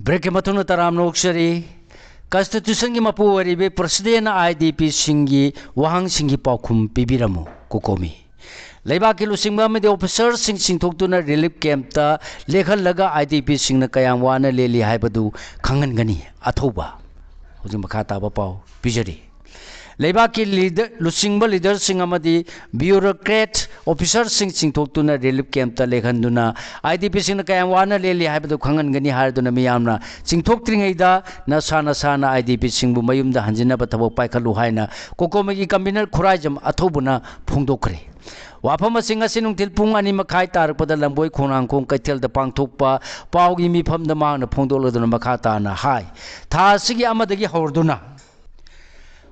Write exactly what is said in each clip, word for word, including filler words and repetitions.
ꯕ꯭ꯔꯦꯛꯀꯤ ꯃꯇꯨꯡꯗ ꯇꯔꯥꯝꯅ ꯑꯣꯛꯆꯔꯤ꯫ ꯀꯟꯁꯇꯤꯇ꯭ꯌꯨꯁꯟꯒꯤ ꯃꯄꯨ ꯑꯣꯏꯔꯤꯕ ꯄ꯭ꯔꯁꯤꯗꯦꯟꯅ ꯑꯥꯏ ꯗꯤ ꯄꯤꯁꯤꯡꯒꯤ ꯋꯥꯍꯪꯁꯤꯡꯒꯤ ꯄꯥꯎꯈꯨꯝ ꯄꯤꯕꯤꯔꯝꯃꯨ꯫ ꯀꯣꯀꯣꯃꯤ꯫ ꯂꯩꯕꯥꯛꯀꯤ ꯂꯨꯆꯤꯡꯕ ꯑꯃꯗꯤ ꯑꯣꯐꯤꯁꯔꯁꯤꯡ ꯆꯤꯡꯊꯣꯛꯇꯨꯅ ꯔꯤꯂꯤꯐ ꯀꯦꯝꯞꯇ ꯂꯦꯛꯍꯜꯂꯒ ꯑꯥꯏ ꯗꯤ ꯄꯤꯁꯤꯡꯅ ꯀꯌꯥꯝ ꯋꯥꯅ ꯂꯦꯜꯂꯤ ꯍꯥꯏꯕꯗꯨ ꯈꯪꯍꯟꯒꯅꯤ꯫ ꯑꯊꯧꯕ꯫ ꯍꯧꯖꯤꯛ ꯃꯈꯥ ꯇꯥꯕ ꯄꯥꯎ ꯄꯤꯖꯔꯤ꯫ ꯂꯩꯕꯥꯛꯀꯤ ꯂꯤꯗ-, ꯂꯨꯆꯤꯡꯕ ꯂꯤꯗꯔꯁꯤꯡ ꯑꯃꯗꯤ ꯕ꯭ꯌꯨꯔꯣꯀ꯭ꯔꯦꯠ ꯑꯣꯐꯤꯁꯔꯁꯤꯡ ꯆꯤꯡꯊꯣꯛꯇꯨꯅ ꯔꯤꯂꯤꯐ ꯀꯦꯝꯞꯇ ꯂꯦꯛꯍꯟꯗꯨꯅ ꯑꯥꯏ ꯗꯤ ꯄꯤꯁꯤꯡꯅ ꯀꯌꯥꯝ ꯋꯥꯅ ꯂꯦꯜꯂꯤ ꯍꯥꯏꯕꯗꯨ ꯈꯪꯍꯟꯒꯅꯤ ꯍꯥꯏꯗꯨꯅ ꯃꯤꯌꯥꯝꯅ ꯆꯤꯡꯊꯣꯛꯇ꯭ꯔꯤꯉꯩꯗ ꯅꯁꯥ ꯅꯁꯥꯅ ꯑꯥꯏ ꯗꯤ ꯄꯤꯁꯤꯡꯕꯨ ꯃꯌꯨꯝꯗ ꯍꯟꯖꯤꯟꯅꯕ ꯊꯕꯛ ꯄꯥꯏꯈꯠꯂꯨ ꯍꯥꯏꯅ ꯀꯣꯀꯣꯃꯤꯒꯤ ꯀꯟꯚꯤꯅꯔ ꯈꯨꯔꯥꯏꯖꯝ ꯑꯊꯧꯕꯅ ꯐꯣꯡꯗꯣꯛꯈ꯭ꯔꯦ꯫ ꯋꯥꯐꯝ ꯑꯁꯤ ꯉꯁꯤ ꯅꯨꯡꯊꯤꯜ ꯄꯨꯡ ꯑꯅꯤ ꯃꯈꯥꯏ ꯇꯥꯔꯛꯄꯗ ꯂꯝꯕꯣꯏ ꯈꯣꯡꯅꯥꯡꯈꯣꯡ ꯀꯩꯊꯦꯜꯗ ꯄꯥꯡꯊꯣꯛꯄ ꯄꯥꯎꯒꯤ ꯃꯤꯐꯝꯗ ꯃꯍꯥꯛꯅ ꯐꯣꯡꯗꯣꯛꯂꯗꯨꯅ ꯃꯈꯥ ꯇꯥꯅ ꯍꯥꯏ, ꯊꯥ ꯑꯁꯤꯒꯤ ꯑꯃꯗꯒꯤ ꯍꯧꯔꯗꯨꯅ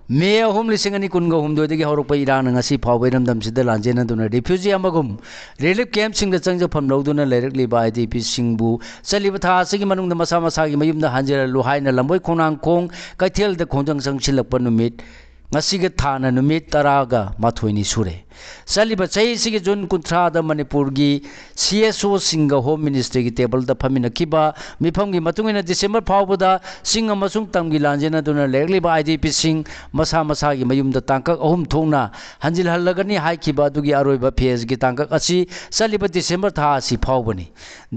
ꯃꯦ ꯑꯍꯨꯝ, ꯂꯤꯁꯤꯡ ꯑꯅꯤ ꯀꯨꯟꯒ ꯍꯨꯝꯗꯣꯏꯗꯒꯤ ꯍꯧꯔꯛꯄ ꯏꯔꯥꯡꯅ ꯉꯁꯤ ꯐꯥꯎꯕ ꯏꯔꯝꯗꯝꯁꯤꯗ ꯂꯥꯟꯖꯦꯟꯅꯗꯨꯅ ꯔꯤꯐ꯭ꯌꯨꯖꯤ ꯑꯃꯒꯨꯝ ꯔꯤꯂꯤꯐ ꯀꯦꯝꯞꯁꯤꯡꯗ ꯆꯪꯖꯐꯝ ꯂꯧꯗꯨꯅ ꯂꯩꯔꯛꯂꯤꯕ ꯑꯥꯏ ꯗꯤ ꯄꯤꯁꯤꯡꯕꯨ ꯆꯠꯂꯤꯕ ꯊꯥ ꯑꯁꯤꯒꯤ ꯃꯅꯨꯡꯗ ꯃꯁꯥ ꯃꯁꯥꯒꯤ ꯃꯌꯨꯝꯗ ꯍꯟꯖꯤꯜꯍꯜꯂꯨ ꯍꯥꯏꯅ ꯂꯝꯕꯣꯏ ꯈꯣꯡꯅꯥꯡꯈꯣꯡ ꯀꯩꯊꯦꯜꯗ ꯈꯣꯡꯖꯪ ꯆꯪꯁꯤꯜꯂꯛꯄ ꯅꯨꯃꯤꯠ ꯉꯁꯤꯒ ꯊꯥꯅ ꯅꯨꯃꯤꯠ ꯇꯔꯥꯒ ꯃꯥꯊꯣꯏꯅꯤ ꯁꯨꯔꯦ꯫ ꯆꯠꯂꯤꯕ ꯆꯍꯤ ꯑꯁꯤꯒꯤ ꯖꯨꯟ ꯀꯨꯟꯊ꯭ꯔꯥꯗ ꯃꯅꯤꯄꯨꯔꯒꯤ ꯁꯤ ꯑꯦꯁ ꯑꯣꯁꯤꯡꯒ ꯍꯣꯝ ꯃꯤꯅꯤꯁꯇ꯭ꯔꯤꯒꯤ ꯇꯦꯕꯜꯗ ꯐꯝꯃꯤꯟꯅꯈꯤꯕ ꯃꯤꯐꯝꯒꯤ ꯃꯇꯨꯡ ꯏꯟꯅ ꯗꯤꯁꯦꯝꯕꯔ ꯐꯥꯎꯕꯗ ꯆꯤꯡ ꯑꯃꯁꯨꯡ ꯇꯝꯒꯤ ꯂꯥꯟꯖꯦꯟꯅꯗꯨꯅ ꯂꯩꯔꯛꯂꯤꯕ ꯑꯥꯏ ꯗꯤ ꯄꯤꯁꯤꯡ ꯃꯁꯥ ꯃꯁꯥꯒꯤ ꯃꯌꯨꯝꯗ ꯇꯥꯡꯀꯛ ꯑꯍꯨꯝ ꯊꯣꯛꯅ ꯍꯟꯖꯤꯜꯍꯜꯂꯒꯅꯤ ꯍꯥꯏꯈꯤꯕ ꯑꯗꯨꯒꯤ ꯑꯔꯣꯏꯕ ꯐꯦꯖꯀꯤ ꯇꯥꯡꯀꯛ ꯑꯁꯤ ꯆꯠꯂꯤꯕ ꯗꯤꯁꯦꯝꯕꯔ ꯊꯥ ꯑꯁꯤ ꯐꯥꯎꯕꯅꯤ꯫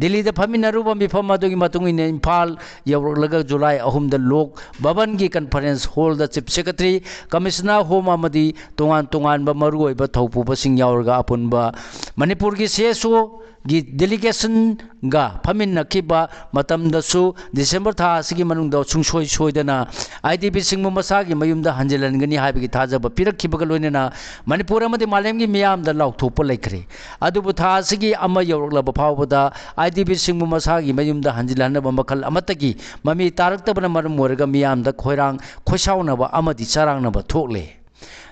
ꯗꯤꯜꯂꯤꯗ ꯐꯝꯃꯤꯟꯅꯔꯨꯕ ꯃꯤꯐꯝ ꯑꯗꯨꯒꯤ ꯃꯇꯨꯡ ꯏꯟꯅ ꯏꯝꯐꯥꯜ ꯌꯧꯔꯛꯂꯒ ꯖꯨꯂꯥꯏ ꯑꯍꯨꯝꯗ ꯂꯣꯛ ꯚꯕꯟꯒꯤ ꯀꯟꯐꯔꯦꯟꯁ ꯍꯣꯜꯗ ꯆꯤꯐ ꯁꯦꯀ꯭ꯔꯦꯇꯔꯤ, ꯀꯃꯤꯁꯅꯔ ꯍꯣꯝ ꯑꯃꯗꯤ ꯇꯣꯉꯥꯟ ꯇꯣꯉꯥꯟꯕ ꯃꯔꯨꯑꯣꯏꯕ ꯊꯧꯄꯨꯕꯁꯤꯡ ꯌꯥꯎꯔꯒ ꯑꯄꯨꯟꯕ ꯃꯅꯤꯄꯨꯔꯒꯤ ꯁꯤ ꯑꯦꯁ ꯑꯣꯒꯤ ꯗꯦꯂꯤꯒꯦꯁꯟꯒ ꯐꯝꯃꯤꯟꯅꯈꯤꯕ ꯃꯇꯝꯗꯁꯨ ꯗꯤꯁꯦꯝꯕꯔ ꯊꯥ ꯑꯁꯤꯒꯤ ꯃꯅꯨꯡꯗ ꯁꯨꯡꯁꯣꯏ ꯁꯣꯏꯗꯅ ꯑꯥꯏ ꯗꯤ ꯄꯤꯁꯤꯡꯕꯨ ꯃꯁꯥꯒꯤ ꯃꯌꯨꯝꯗ ꯍꯟꯖꯤꯜꯍꯟꯒꯅꯤ ꯍꯥꯏꯕꯒꯤ ꯊꯥꯖꯕ ꯄꯤꯔꯛꯈꯤꯕꯒ ꯂꯣꯏꯅꯅ ꯃꯅꯤꯄꯨꯔ ꯑꯃꯗꯤ ꯃꯥꯂꯦꯝꯒꯤ ꯃꯤꯌꯥꯝꯗ ꯂꯥꯎꯊꯣꯛꯄ ꯂꯩꯈ꯭ꯔꯦ꯫ ꯑꯗꯨꯕꯨ ꯊꯥ ꯑꯁꯤꯒꯤ ꯑꯃ ꯌꯧꯔꯛꯂꯕ ꯐꯥꯎꯕꯗ ꯑꯥꯏ ꯗꯤ ꯄꯤꯁꯤꯡꯕꯨ ꯃꯁꯥꯒꯤ ꯃꯌꯨꯝꯗ ꯍꯟꯖꯤꯜꯍꯟꯅꯕ ꯃꯈꯜ ꯑꯃꯠꯇꯒꯤ ꯃꯃꯤ ꯇꯥꯔꯛꯇꯕꯅ ꯃꯔꯝ ꯑꯣꯏꯔꯒ ꯃꯤꯌꯥꯝꯗ ꯈꯣꯏꯔꯥꯡ ꯈꯣꯏꯁꯥꯎꯅꯕ ꯑꯃꯗꯤ ꯆꯔꯥꯡꯅꯕ ꯊꯣꯛꯂꯦ꯫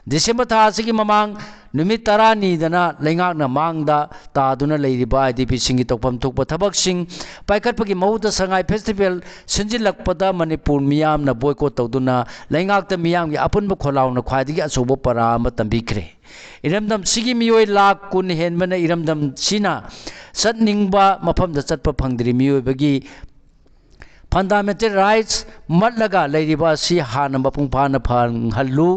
ꯗꯤꯁꯦꯝꯕꯔ ꯊꯥ ꯑꯁꯤꯒꯤ ꯃꯃꯥꯡ ꯅꯨꯃꯤꯠ ꯇꯔꯥꯅꯤꯗꯅ ꯂꯩꯉꯥꯛꯅ ꯃꯥꯡꯗ ꯇꯥꯗꯨꯅ ꯂꯩꯔꯤꯕ ꯑꯥꯏ ꯗꯤ ꯄꯤꯁꯤꯡꯒꯤ ꯇꯧꯐꯝ ꯊꯣꯛꯄ ꯊꯕꯛꯁꯤꯡ ꯄꯥꯏꯈꯠꯄꯒꯤ ꯃꯍꯨꯠꯇ ꯁꯉꯥꯏ ꯐꯦꯁꯇꯤꯚꯦꯜ ꯁꯤꯟꯖꯤꯜꯂꯛꯄꯗ ꯃꯅꯤꯄꯨꯔ ꯃꯤꯌꯥꯝꯅ ꯕꯣꯏꯀꯣꯠ ꯇꯧꯗꯨꯅ ꯂꯩꯉꯥꯛꯇ ꯃꯤꯌꯥꯝꯒꯤ ꯑꯄꯨꯟꯕ ꯈꯣꯜꯂꯥꯎꯅ ꯈ꯭ꯋꯥꯏꯗꯒꯤ ꯑꯆꯧꯕ ꯄꯔꯥ ꯑꯃ ꯇꯝꯕꯤꯈ꯭ꯔꯦ꯫ ꯏꯔꯝꯗꯝꯁꯤꯒꯤ ꯃꯤꯑꯣꯏ ꯂꯥꯈ ꯀꯨꯟ ꯍꯦꯟꯕꯅ ꯏꯔꯝꯗꯝꯁꯤꯅ ꯆꯠꯅꯤꯡꯕ ꯃꯐꯝꯗ ꯆꯠꯄ ꯐꯪꯗ꯭ꯔꯤ꯫ ꯃꯤꯑꯣꯏꯕꯒꯤ ꯐꯟꯗꯥꯃꯦꯟꯇꯦꯜ ꯔꯥꯏꯠꯁ ꯃꯠꯂꯒ ꯂꯩꯔꯤꯕ ꯑꯁꯤ ꯍꯥꯟꯅ ꯃꯄꯨꯡ ꯐꯥꯅ ꯐꯪꯍꯜꯂꯨ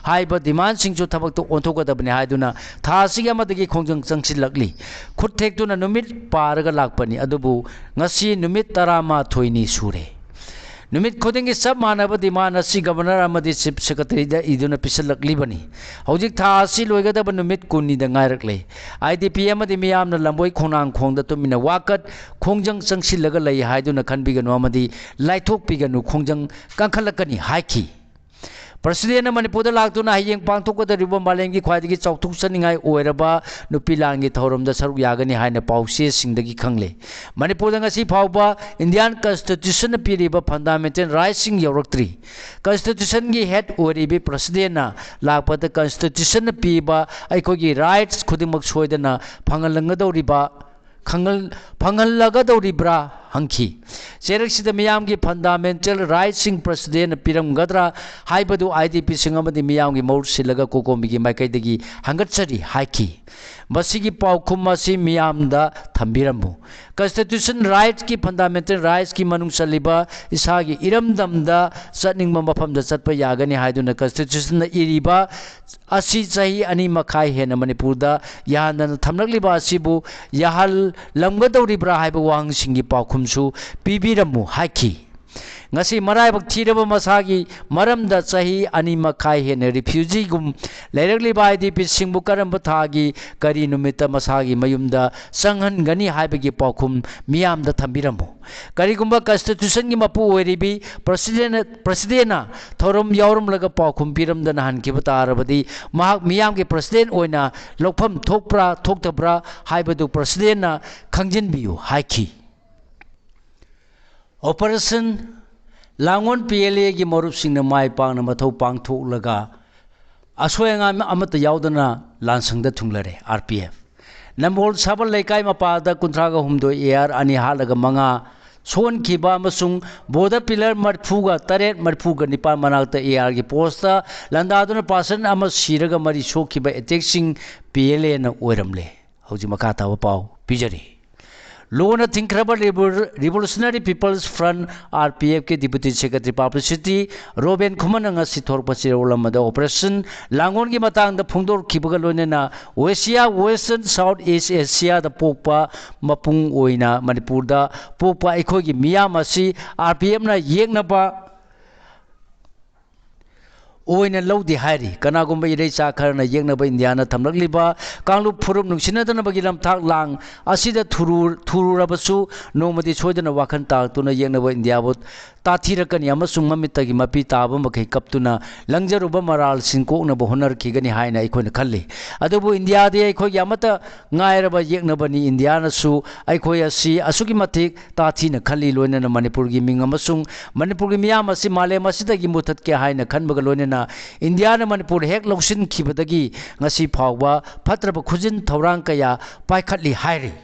ꯍꯥꯏꯕ ꯗꯤꯃꯥꯟꯁꯤꯡꯁꯨ ꯊꯕꯛꯇ ꯑꯣꯟꯊꯣꯛꯀꯗꯕꯅꯤ ꯍꯥꯏꯗꯨꯅ ꯊꯥ ꯑꯁꯤꯒꯤ ꯑꯃꯗꯒꯤ ꯈꯣꯡꯖꯪ ꯆꯪꯁꯤꯜꯂꯛꯂꯤ꯫ ꯈꯨꯠ ꯊꯦꯛꯇꯨꯅ ꯅꯨꯃꯤꯠ ꯄꯥꯔꯒ ꯂꯥꯛꯄꯅꯤ, ꯑꯗꯨꯕꯨ ꯉꯁꯤ ꯅꯨꯃꯤꯠ ꯇꯔꯥꯃꯥꯊꯣꯏꯅꯤ ꯁꯨꯔꯦ꯫ ꯅꯨꯃꯤꯠ ꯈꯨꯗꯤꯡꯒꯤ ꯆꯞ ꯃꯥꯟꯅꯕ ꯗꯤꯃꯥꯟ ꯑꯁꯤ ꯒꯕꯔꯅꯔ ꯑꯃꯗꯤ ꯆꯤꯐ ꯁꯦꯀ꯭ꯔꯦꯇꯔꯤꯗ ꯏꯗꯨꯅ ꯄꯤꯁꯤꯜꯂꯛꯂꯤꯕꯅꯤ꯫ ꯍꯧꯖꯤꯛ ꯊꯥ ꯑꯁꯤ ꯂꯣꯏꯒꯗꯕ ꯅꯨꯃꯤꯠ ꯀꯨꯟꯅꯤꯗ ꯉꯥꯏꯔꯛꯂꯦ꯫ ꯑꯥꯏ ꯗꯤ ꯄꯤ ꯑꯃꯗꯤ ꯃꯤꯌꯥꯝꯅ ꯂꯝꯕꯣꯏ ꯈꯣꯡꯅꯥꯡꯈꯣꯡꯗ ꯇꯨꯃꯤꯟꯅ ꯋꯥꯀꯠ ꯈꯣꯡꯖꯪ ꯆꯪꯁꯤꯜꯂꯒ ꯂꯩ ꯍꯥꯏꯗꯨꯅ ꯈꯟꯕꯤꯒꯅꯨ ꯑꯃꯗꯤ ꯂꯥꯏꯊꯣꯛꯄꯤꯒꯅꯨ, ꯈꯣꯡꯖꯪ ꯀꯟꯈꯠꯂꯛꯀꯅꯤ ꯍꯥꯏꯈꯤ꯫ ꯄ꯭ꯔꯁꯤꯗꯦꯟꯅ ꯃꯅꯤꯄꯨꯔꯗ ꯂꯥꯛꯇꯨꯅ ꯍꯌꯦꯡ ꯄꯥꯡꯊꯣꯛꯀꯗꯧꯔꯤꯕ ꯃꯥꯂꯦꯝꯒꯤ ꯈ꯭ꯋꯥꯏꯗꯒꯤ ꯆꯥꯎꯊꯣꯛꯆꯅꯤꯡꯉꯥꯏ ꯑꯣꯏꯔꯕ ꯅꯨꯄꯤ ꯂꯥꯟꯒꯤ ꯊꯧꯔꯝꯗ ꯁꯔꯨꯛ ꯌꯥꯒꯅꯤ ꯍꯥꯏꯅ ꯄꯥꯎꯆꯦꯁꯤꯡꯗꯒꯤ ꯈꯪꯂꯦ꯫ ꯃꯅꯤꯄꯨꯔꯗ ꯉꯁꯤ ꯐꯥꯎꯕ ꯏꯟꯗꯤꯌꯥꯟ ꯀꯟꯁꯇꯤꯇ꯭ꯌꯨꯁꯟꯅ ꯄꯤꯔꯤꯕ ꯐꯟꯗꯥꯃꯦꯟꯇꯦꯜ ꯔꯥꯏꯠꯁꯤꯡ ꯌꯧꯔꯛꯇ꯭ꯔꯤ꯫ ꯀꯟꯁꯇꯤꯇ꯭ꯌꯨꯁꯟꯒꯤ ꯍꯦꯗ ꯑꯣꯏꯔꯤꯕꯤ ꯄ꯭ꯔꯁꯤꯗꯦꯟꯅ ꯂꯥꯛꯄꯗ ꯀꯟꯁꯇꯤꯇ꯭ꯌꯨꯁꯟꯅ ꯄꯤꯕ ꯑꯩꯈꯣꯏꯒꯤ ꯔꯥꯏꯠꯁ ꯈꯨꯗꯤꯡꯃꯛ ꯁꯣꯏꯗꯅ ꯐꯪꯍꯜꯂꯒꯗꯧꯔꯤꯕ ꯈꯪꯍꯜ-, ꯐꯪꯍꯜꯂꯒꯗꯧꯔꯤꯕ꯭ꯔꯥ ꯍꯪꯈꯤ꯫ ꯆꯦꯔꯛꯁꯤꯗ ꯃꯤꯌꯥꯝꯒꯤ ꯐꯟꯗꯥꯃꯦꯟꯇꯦꯜ ꯔꯥꯏꯠꯁꯤꯡ ꯄ꯭ꯔꯁꯤꯗꯦꯟꯅ ꯄꯤꯔꯝꯒꯗ꯭ꯔꯥ ꯍꯥꯏꯕꯗꯨ ꯑꯥꯏ ꯗꯤ ꯄꯤꯁꯤꯡ ꯑꯃꯗꯤ ꯃꯤꯌꯥꯝꯒꯤ ꯃꯍꯨꯠ ꯁꯤꯜꯂꯒ ꯀꯣꯀꯣꯃꯤꯒꯤ ꯃꯥꯏꯀꯩꯗꯒꯤ ꯍꯪꯒꯠꯆꯔꯤ ꯍꯥꯏꯈꯤ꯫ ꯃꯁꯤꯒꯤ ꯄꯥꯎꯈꯨꯝ ꯑꯁꯤ ꯃꯤꯌꯥꯝꯗ ꯊꯝꯕꯤꯔꯝꯃꯨ꯫ ꯀꯟꯁꯇꯤꯇ꯭ꯌꯨꯁꯟ ꯔꯥꯏꯠꯀꯤ, ꯐꯟꯗꯥꯃꯦꯟꯇꯦꯜ ꯔꯥꯏꯠꯁꯀꯤ ꯃꯅꯨꯡ ꯆꯜꯂꯤꯕ ꯏꯁꯥꯒꯤ ꯏꯔꯝꯗꯝꯗ ꯆꯠꯅꯤꯡꯕ ꯃꯐꯝꯗ ꯆꯠꯄ ꯌꯥꯒꯅꯤ ꯍꯥꯏꯗꯨꯅ ꯀꯟꯁꯇꯤꯇ꯭ꯌꯨꯁꯟꯅ ꯏꯔꯤꯕ ꯑꯁꯤ ꯆꯍꯤ ꯑꯅꯤ ꯃꯈꯥꯏ ꯍꯦꯟꯅ ꯃꯅꯤꯄꯨꯔꯗ ꯌꯥꯍꯟꯗꯅ ꯊꯝꯂꯛꯂꯤꯕ ꯑꯁꯤꯕꯨ ꯌꯥꯍꯜꯂꯝꯒꯗꯧꯔꯤꯕ꯭ꯔꯥ ꯍꯥꯏꯕ ꯋꯥꯍꯪꯁꯤꯡꯒꯤ ꯄꯥꯎꯈꯨꯝꯁꯨ ꯄꯤꯕꯤꯔꯝꯃꯨ ꯍꯥꯏꯈꯤ꯫ ꯉꯁꯤ ꯃꯔꯥꯏꯕꯛ ꯊꯤꯔꯕ ꯃꯁꯥꯒꯤ ꯃꯔꯝꯗ ꯆꯍꯤ ꯑꯅꯤ ꯃꯈꯥꯏ ꯍꯦꯟꯅ ꯔꯤꯐ꯭ꯌꯨꯖꯤꯒꯨꯝ ꯂꯩꯔꯛꯂꯤꯕ ꯑꯥꯏ ꯗꯤ ꯄꯤꯁꯤꯡꯕꯨ ꯀꯔꯝꯕ ꯊꯥꯒꯤ ꯀꯔꯤ ꯅꯨꯃꯤꯠꯇ ꯃꯁꯥꯒꯤ ꯃꯌꯨꯝꯗ ꯆꯪꯍꯟꯒꯅꯤ ꯍꯥꯏꯕꯒꯤ ꯄꯥꯎꯈꯨꯝ ꯃꯤꯌꯥꯝꯗ ꯊꯝꯕꯤꯔꯝꯃꯨ꯫ ꯀꯔꯤꯒꯨꯝꯕ ꯀꯟꯁꯇꯤꯇ꯭ꯌꯨꯁꯟꯒꯤ ꯃꯄꯨ ꯑꯣꯏꯔꯤꯕꯤ ꯄ꯭ꯔꯁꯤꯗꯦꯟꯅ, ꯄ꯭ꯔꯁꯤꯗꯦꯟꯅ ꯊꯧꯔꯝ ꯌꯥꯎꯔꯝꯂꯒ ꯄꯥꯎꯈꯨꯝ ꯄꯤꯔꯝꯗꯅ ꯍꯟꯈꯤꯕ ꯇꯥꯔꯕꯗꯤ ꯃꯍꯥꯛ ꯃꯤꯌꯥꯝꯒꯤ ꯄ꯭ꯔꯁꯤꯗꯦꯟ ꯑꯣꯏꯅ ꯂꯧꯐꯝ ꯊꯣꯛꯄ꯭ꯔꯥ ꯊꯣꯛꯇꯕ꯭ꯔꯥ ꯍꯥꯏꯕꯗꯨ ꯄ꯭ꯔꯁꯤꯗꯦꯟꯅ ꯈꯪꯖꯤꯟꯕꯤꯌꯨ ꯍꯥꯏꯈꯤ꯫ ꯑꯣꯄꯔꯦꯁꯟ ꯂꯥꯡꯒꯣꯜ ꯄꯤ ꯑꯦꯜ ꯑꯦꯒꯤ ꯃꯔꯨꯞꯁꯤꯡꯅ ꯃꯥꯏ ꯄꯥꯛꯅ ꯃꯊꯧ ꯄꯥꯡꯊꯣꯛꯂꯒ ꯑꯁꯣꯏ ꯑꯉꯥꯝ ꯑꯃꯠꯇ ꯌꯥꯎꯗꯅ ꯂꯥꯟꯁꯪꯗ ꯊꯨꯡꯂꯔꯦ꯫ ꯑꯥꯔ ꯄꯤ ꯑꯦꯐ ꯅꯝꯕꯣꯜ ꯁꯥꯕꯜ ꯂꯩꯀꯥꯏ ꯃꯄꯥꯗ ꯀꯨꯟꯊ꯭ꯔꯥꯒ ꯍꯨꯝꯗꯣꯏ ꯑꯦ ꯑꯥꯔ ꯑꯅꯤ ꯍꯥꯠꯂꯒ ꯃꯉꯥ ꯁꯣꯛꯍꯟꯈꯤꯕ ꯑꯃꯁꯨꯡ ꯕꯣꯔꯗꯔ ꯄꯤꯂꯔ ꯃꯔꯤꯐꯨꯒ ꯇꯔꯦꯠ, ꯃꯔꯤꯐꯨꯒ ꯅꯤꯄꯥꯜ ꯃꯅꯥꯛꯇ ꯑꯦ ꯑꯥꯔꯒꯤ ꯄꯣꯁꯇ ꯂꯥꯟꯗꯥꯗꯨꯅ ꯄꯥꯔꯁꯟ ꯑꯃ ꯁꯤꯔꯒ ꯃꯔꯤ ꯁꯣꯛꯈꯤꯕ ꯑꯦꯇꯦꯛꯁꯤꯡ ꯄꯤ ꯑꯦꯜ ꯑꯦꯅ ꯑꯣꯏꯔꯝꯂꯦ꯫ ꯍꯧꯖꯤꯛ ꯃꯈꯥ ꯇꯥꯕ ꯄꯥꯎ ꯄꯤꯖꯔꯤ꯫ ꯂꯣꯟꯅ ꯊꯤꯡꯈ꯭ꯔꯕ Revol-, Revolutionary People's Front, R P F ꯀꯤ Deputy Secretary Publicity ꯔꯣꯕꯦꯟ ꯈꯨꯃꯟꯅ ꯉꯁꯤ ꯊꯣꯔꯛꯄ ꯆꯦꯔꯣꯜ ꯑꯃꯗ Operation ꯂꯥꯡꯒꯣꯜꯒꯤ ꯃꯇꯥꯡꯗ ꯐꯣꯡꯗꯣꯔꯛꯈꯤꯕꯒ ꯂꯣꯏꯅꯅ Asia, Western South East Asiaꯗ ꯄꯣꯛꯄ ꯃꯄꯨꯡ ꯑꯣꯏꯅ ꯃꯅꯤꯄꯨꯔꯗ ꯄꯣꯛꯄ ꯑꯩꯈꯣꯏꯒꯤ ꯃꯤꯌꯥꯝ ꯑꯁꯤ R P Fꯅ ꯌꯦꯛꯅꯕ ꯑꯣꯏꯅ ꯂꯧꯗꯦ ꯍꯥꯏꯔꯤ꯫ ꯀꯅꯥꯒꯨꯝꯕ ꯏꯔꯩꯆꯥ ꯈꯔꯅ ꯌꯦꯛꯅꯕ ꯏꯟꯗꯤꯌꯥꯅ ꯊꯝꯂꯛꯂꯤꯕ ꯀꯥꯡꯂꯨꯞ ꯐꯨꯔꯨꯞ ꯅꯨꯡꯁꯤꯅꯗꯅꯕꯒꯤ ꯂꯝꯊꯥꯛ ꯂꯥꯡ ꯑꯁꯤꯗ ꯊꯨꯔꯨ-, ꯊꯨꯔꯨꯔꯕꯁꯨ ꯅꯣꯡꯃꯗꯤ ꯁꯣꯏꯗꯅ ꯋꯥꯈꯜ ꯇꯥꯔꯛꯇꯨꯅ ꯌꯦꯛꯅꯕ ꯏꯟꯗꯤꯌꯥꯕꯨ ꯇꯥꯊꯤꯔꯛꯀꯅꯤ ꯑꯃꯁꯨꯡ ꯃꯃꯤꯠꯇꯒꯤ ꯃꯄꯤ ꯇꯥꯕ ꯃꯈꯩ ꯀꯞꯇꯨꯅ ꯂꯪꯖꯔꯨꯕ ꯃꯔꯥꯜꯁꯤꯡ ꯀꯣꯛꯅꯕ ꯍꯣꯠꯅꯔꯛꯈꯤꯒꯅꯤ ꯍꯥꯏꯅ ꯑꯩꯈꯣꯏꯅ ꯈꯜꯂꯤ꯫ ꯑꯗꯨꯕꯨ ꯏꯟꯗꯤꯌꯥꯗꯤ ꯑꯩꯈꯣꯏꯒꯤ ꯑꯃꯠꯇ ꯉꯥꯏꯔꯕ ꯌꯦꯛꯅꯕꯅꯤ꯫ ꯏꯟꯗꯤꯌꯥꯅꯁꯨ ꯑꯩꯈꯣꯏ ꯑꯁꯤ ꯑꯁꯨꯛꯀꯤ ꯃꯇꯤꯛ ꯇꯥꯊꯤꯅ ꯈꯜꯂꯤ, ꯂꯣꯏꯅꯅ ꯃꯅꯤꯄꯨꯔꯒꯤ ꯃꯤꯡ ꯑꯃꯁꯨꯡ ꯃꯅꯤꯄꯨꯔꯒꯤ ꯃꯤꯌꯥꯝ ꯑꯁꯤ ꯃꯥꯂꯦꯝ ꯑꯁꯤꯗꯒꯤ ꯃꯨꯊꯠꯀꯦ ꯍꯥꯏꯅ ꯈꯟꯕꯒ ꯂꯣꯏꯅꯅ ꯏꯟꯗꯤꯌꯥꯅ ꯃꯅꯤꯄꯨꯔ ꯍꯦꯛ ꯂꯧꯁꯤꯟꯈꯤꯕꯗꯒꯤ ꯉꯁꯤ ꯐꯥꯎꯕ ꯐꯠꯇ꯭ꯔꯕ ꯈꯨꯖꯤꯟ ꯊꯧꯔꯥꯡ ꯀꯌꯥ ꯄꯥꯏꯈꯠꯂꯤ ꯍꯥꯏꯔꯤ꯫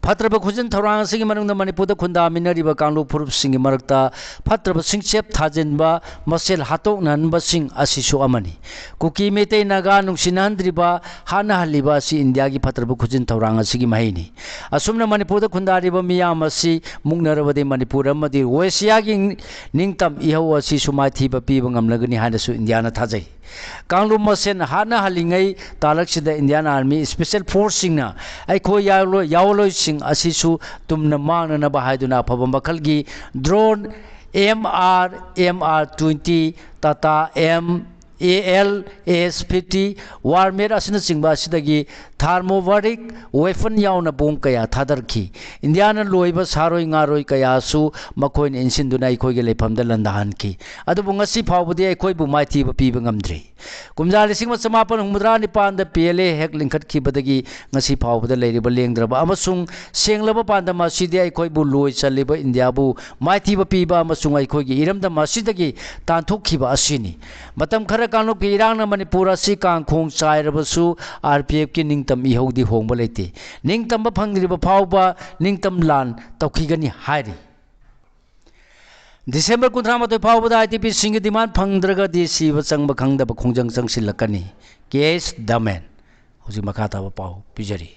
ꯐꯠꯇ꯭ꯔꯕ ꯈꯨꯖꯤꯟ ꯊꯧꯔꯥꯡ ꯑꯁꯤꯒꯤ ꯃꯅꯨꯡꯗ ꯃꯅꯤꯄꯨꯔꯗ ꯈꯨꯟꯗꯥꯃꯤꯟꯅꯔꯤꯕ ꯀꯥꯡꯂꯨꯞ ꯐꯨꯔꯨꯞꯁꯤꯡꯒꯤ ꯃꯔꯛꯇ ꯐꯠꯇ꯭ꯔꯕ ꯁꯤꯡꯆꯦꯞ ꯊꯥꯖꯤꯟꯕ, ꯃꯁꯦꯜ ꯍꯥꯠꯇꯣꯛꯅꯍꯟꯕꯁꯤꯡ ꯑꯁꯤꯁꯨ ꯑꯃꯅꯤ꯫ ꯀꯨꯀꯤ, ꯃꯩꯇꯩ, ꯅꯥꯒꯥ ꯅꯨꯡꯁꯤꯅꯍꯟꯗ꯭ꯔꯤꯕ, ꯍꯥꯠꯅꯍꯜꯂꯤꯕ ꯑꯁꯤ ꯏꯟꯗꯤꯌꯥꯒꯤ ꯐꯠꯇ꯭ꯔꯕ ꯈꯨꯖꯤꯟ ꯊꯧꯔꯥꯡ ꯑꯁꯤꯒꯤ ꯃꯍꯩꯅꯤ꯫ ꯑꯁꯨꯝꯅ ꯃꯅꯤꯄꯨꯔꯗ ꯈꯨꯟꯗꯥꯔꯤꯕ ꯃꯤꯌꯥꯝ ꯑꯁꯤ ꯃꯨꯛꯅꯔꯕꯗꯤ ꯃꯅꯤꯄꯨꯔ ꯑꯃꯗꯤ ꯋꯦꯁꯤꯌꯥꯒꯤ ꯅꯤꯡꯇꯝ ꯏꯍꯧ ꯑꯁꯤꯁꯨ ꯃꯥꯏꯊꯤꯕ ꯄꯤꯕ ꯉꯝꯂꯒꯅꯤ ꯍꯥꯏꯅꯁꯨ ꯏꯟꯗꯤꯌꯥꯅ ꯊꯥꯖꯩ꯫ ꯀꯥꯡꯂꯨꯞ ꯃꯁꯦꯟ ꯍꯥꯠꯅꯍꯜꯂꯤꯉꯩ ꯇꯥꯂꯛꯁꯤꯗ Indian Army Special Forceꯁꯤꯡꯅ ꯑꯩꯈꯣꯏ ꯌꯥꯑꯣꯂꯣꯏ-, ꯌꯥꯑꯣꯂꯣꯏꯁꯤꯡ ꯑꯁꯤꯁꯨ ꯇꯨꯝꯅ ꯃꯥꯡꯅꯅꯕ ꯍꯥꯏꯗꯨꯅ ꯑꯐꯕ ꯃꯈꯜꯒꯤ drone M R, M R twenty, Tata M A L, A S fifty, Warmate ꯑꯁꯤꯅꯆꯤꯡꯕ ꯑꯁꯤꯗꯒꯤ thermobaric weapon ꯌꯥꯎꯅ ꯕꯣꯝ ꯀꯌꯥ ꯊꯥꯗꯔꯛꯈꯤ꯫ ꯏꯟꯗꯤꯌꯥꯅ ꯂꯣꯏꯕ ꯁꯥꯔꯣꯏ ꯉꯥꯔꯣꯏ ꯀꯌꯥꯁꯨ ꯃꯈꯣꯏꯅ ꯏꯟꯁꯤꯟꯗꯨꯅ ꯑꯩꯈꯣꯏꯒꯤ ꯂꯩꯐꯝꯗ ꯂꯥꯟꯗꯥꯍꯟꯈꯤ꯫ ꯑꯗꯨꯕꯨ ꯉꯁꯤ ꯐꯥꯎꯕꯗꯤ ꯑꯩꯈꯣꯏꯕꯨ ꯃꯥꯏꯊꯤꯕ ꯄꯤꯕ ꯉꯝꯗ꯭ꯔꯤ꯫ ꯀꯨꯝꯖꯥ ꯂꯤꯁꯤꯡ ꯑꯃ ꯆꯃꯥꯄꯟ ꯍꯨꯝꯐꯨꯇꯔꯥ ꯅꯤꯄꯥꯟꯗ P L A ꯍꯦꯛ ꯂꯤꯡꯈꯠꯈꯤꯕꯗꯒꯤ ꯉꯁꯤ ꯐꯥꯎꯕꯗ ꯂꯩꯔꯤꯕ ꯂꯦꯡꯗ꯭ꯔꯕ ꯑꯃꯁꯨꯡ ꯁꯦꯡꯂꯕ ꯄꯥꯟꯗꯝ ꯑꯁꯤꯗꯤ ꯑꯩꯈꯣꯏꯕꯨ ꯂꯣꯏ ꯆꯜꯂꯤꯕ ꯏꯟꯗꯤꯌꯥꯕꯨ ꯃꯥꯏꯊꯤꯕ ꯄꯤꯕ ꯑꯃꯁꯨꯡ ꯑꯩꯈꯣꯏꯒꯤ ꯏꯔꯝꯗꯝ ꯑꯁꯤꯗꯒꯤ ꯇꯥꯟꯊꯣꯛꯈꯤꯕ ꯑꯁꯤꯅꯤ꯫ ꯃꯇꯝ ꯈꯔ ꯀꯥꯡꯂꯨꯞꯀꯤ ꯏꯔꯥꯡꯅ ꯃꯅꯤꯄꯨꯔ ꯑꯁꯤ ꯀꯥꯡꯈꯣꯡ ꯆꯥꯏꯔꯕꯁꯨ, R P Fꯀꯤ ꯅꯤꯡꯇꯝ ꯏꯍꯧꯗꯤ ꯍꯣꯡꯕ ꯂꯩꯇꯦ꯫ ꯅꯤꯡꯇꯝꯕ ꯐꯪꯗ꯭ꯔꯤꯕ ꯐꯥꯎꯕ ꯅꯤꯡꯇꯝ ꯂꯥꯟ ꯇꯧꯈꯤꯒꯅꯤ ꯍꯥꯏꯔꯤ꯫ ꯗꯤꯁꯦꯝꯕꯔ ꯀꯨꯟꯊ꯭ꯔꯥ ꯃꯥꯊꯣꯏ ꯐꯥꯎꯕꯗ I D Pꯁꯤꯡꯒꯤ demand ꯐꯪꯗ꯭ꯔꯒꯗꯤ ꯁꯤꯕ ꯆꯪꯕ ꯈꯪꯗꯕ ꯈꯣꯡꯖꯪ ꯆꯪꯁꯤꯜꯂꯛꯀꯅꯤ꯫ K S Damen꯫ ꯍꯧꯖꯤꯛ ꯃꯈꯥ ꯇꯥꯕ ꯄꯥꯎ ꯄꯤꯖꯔꯤ꯫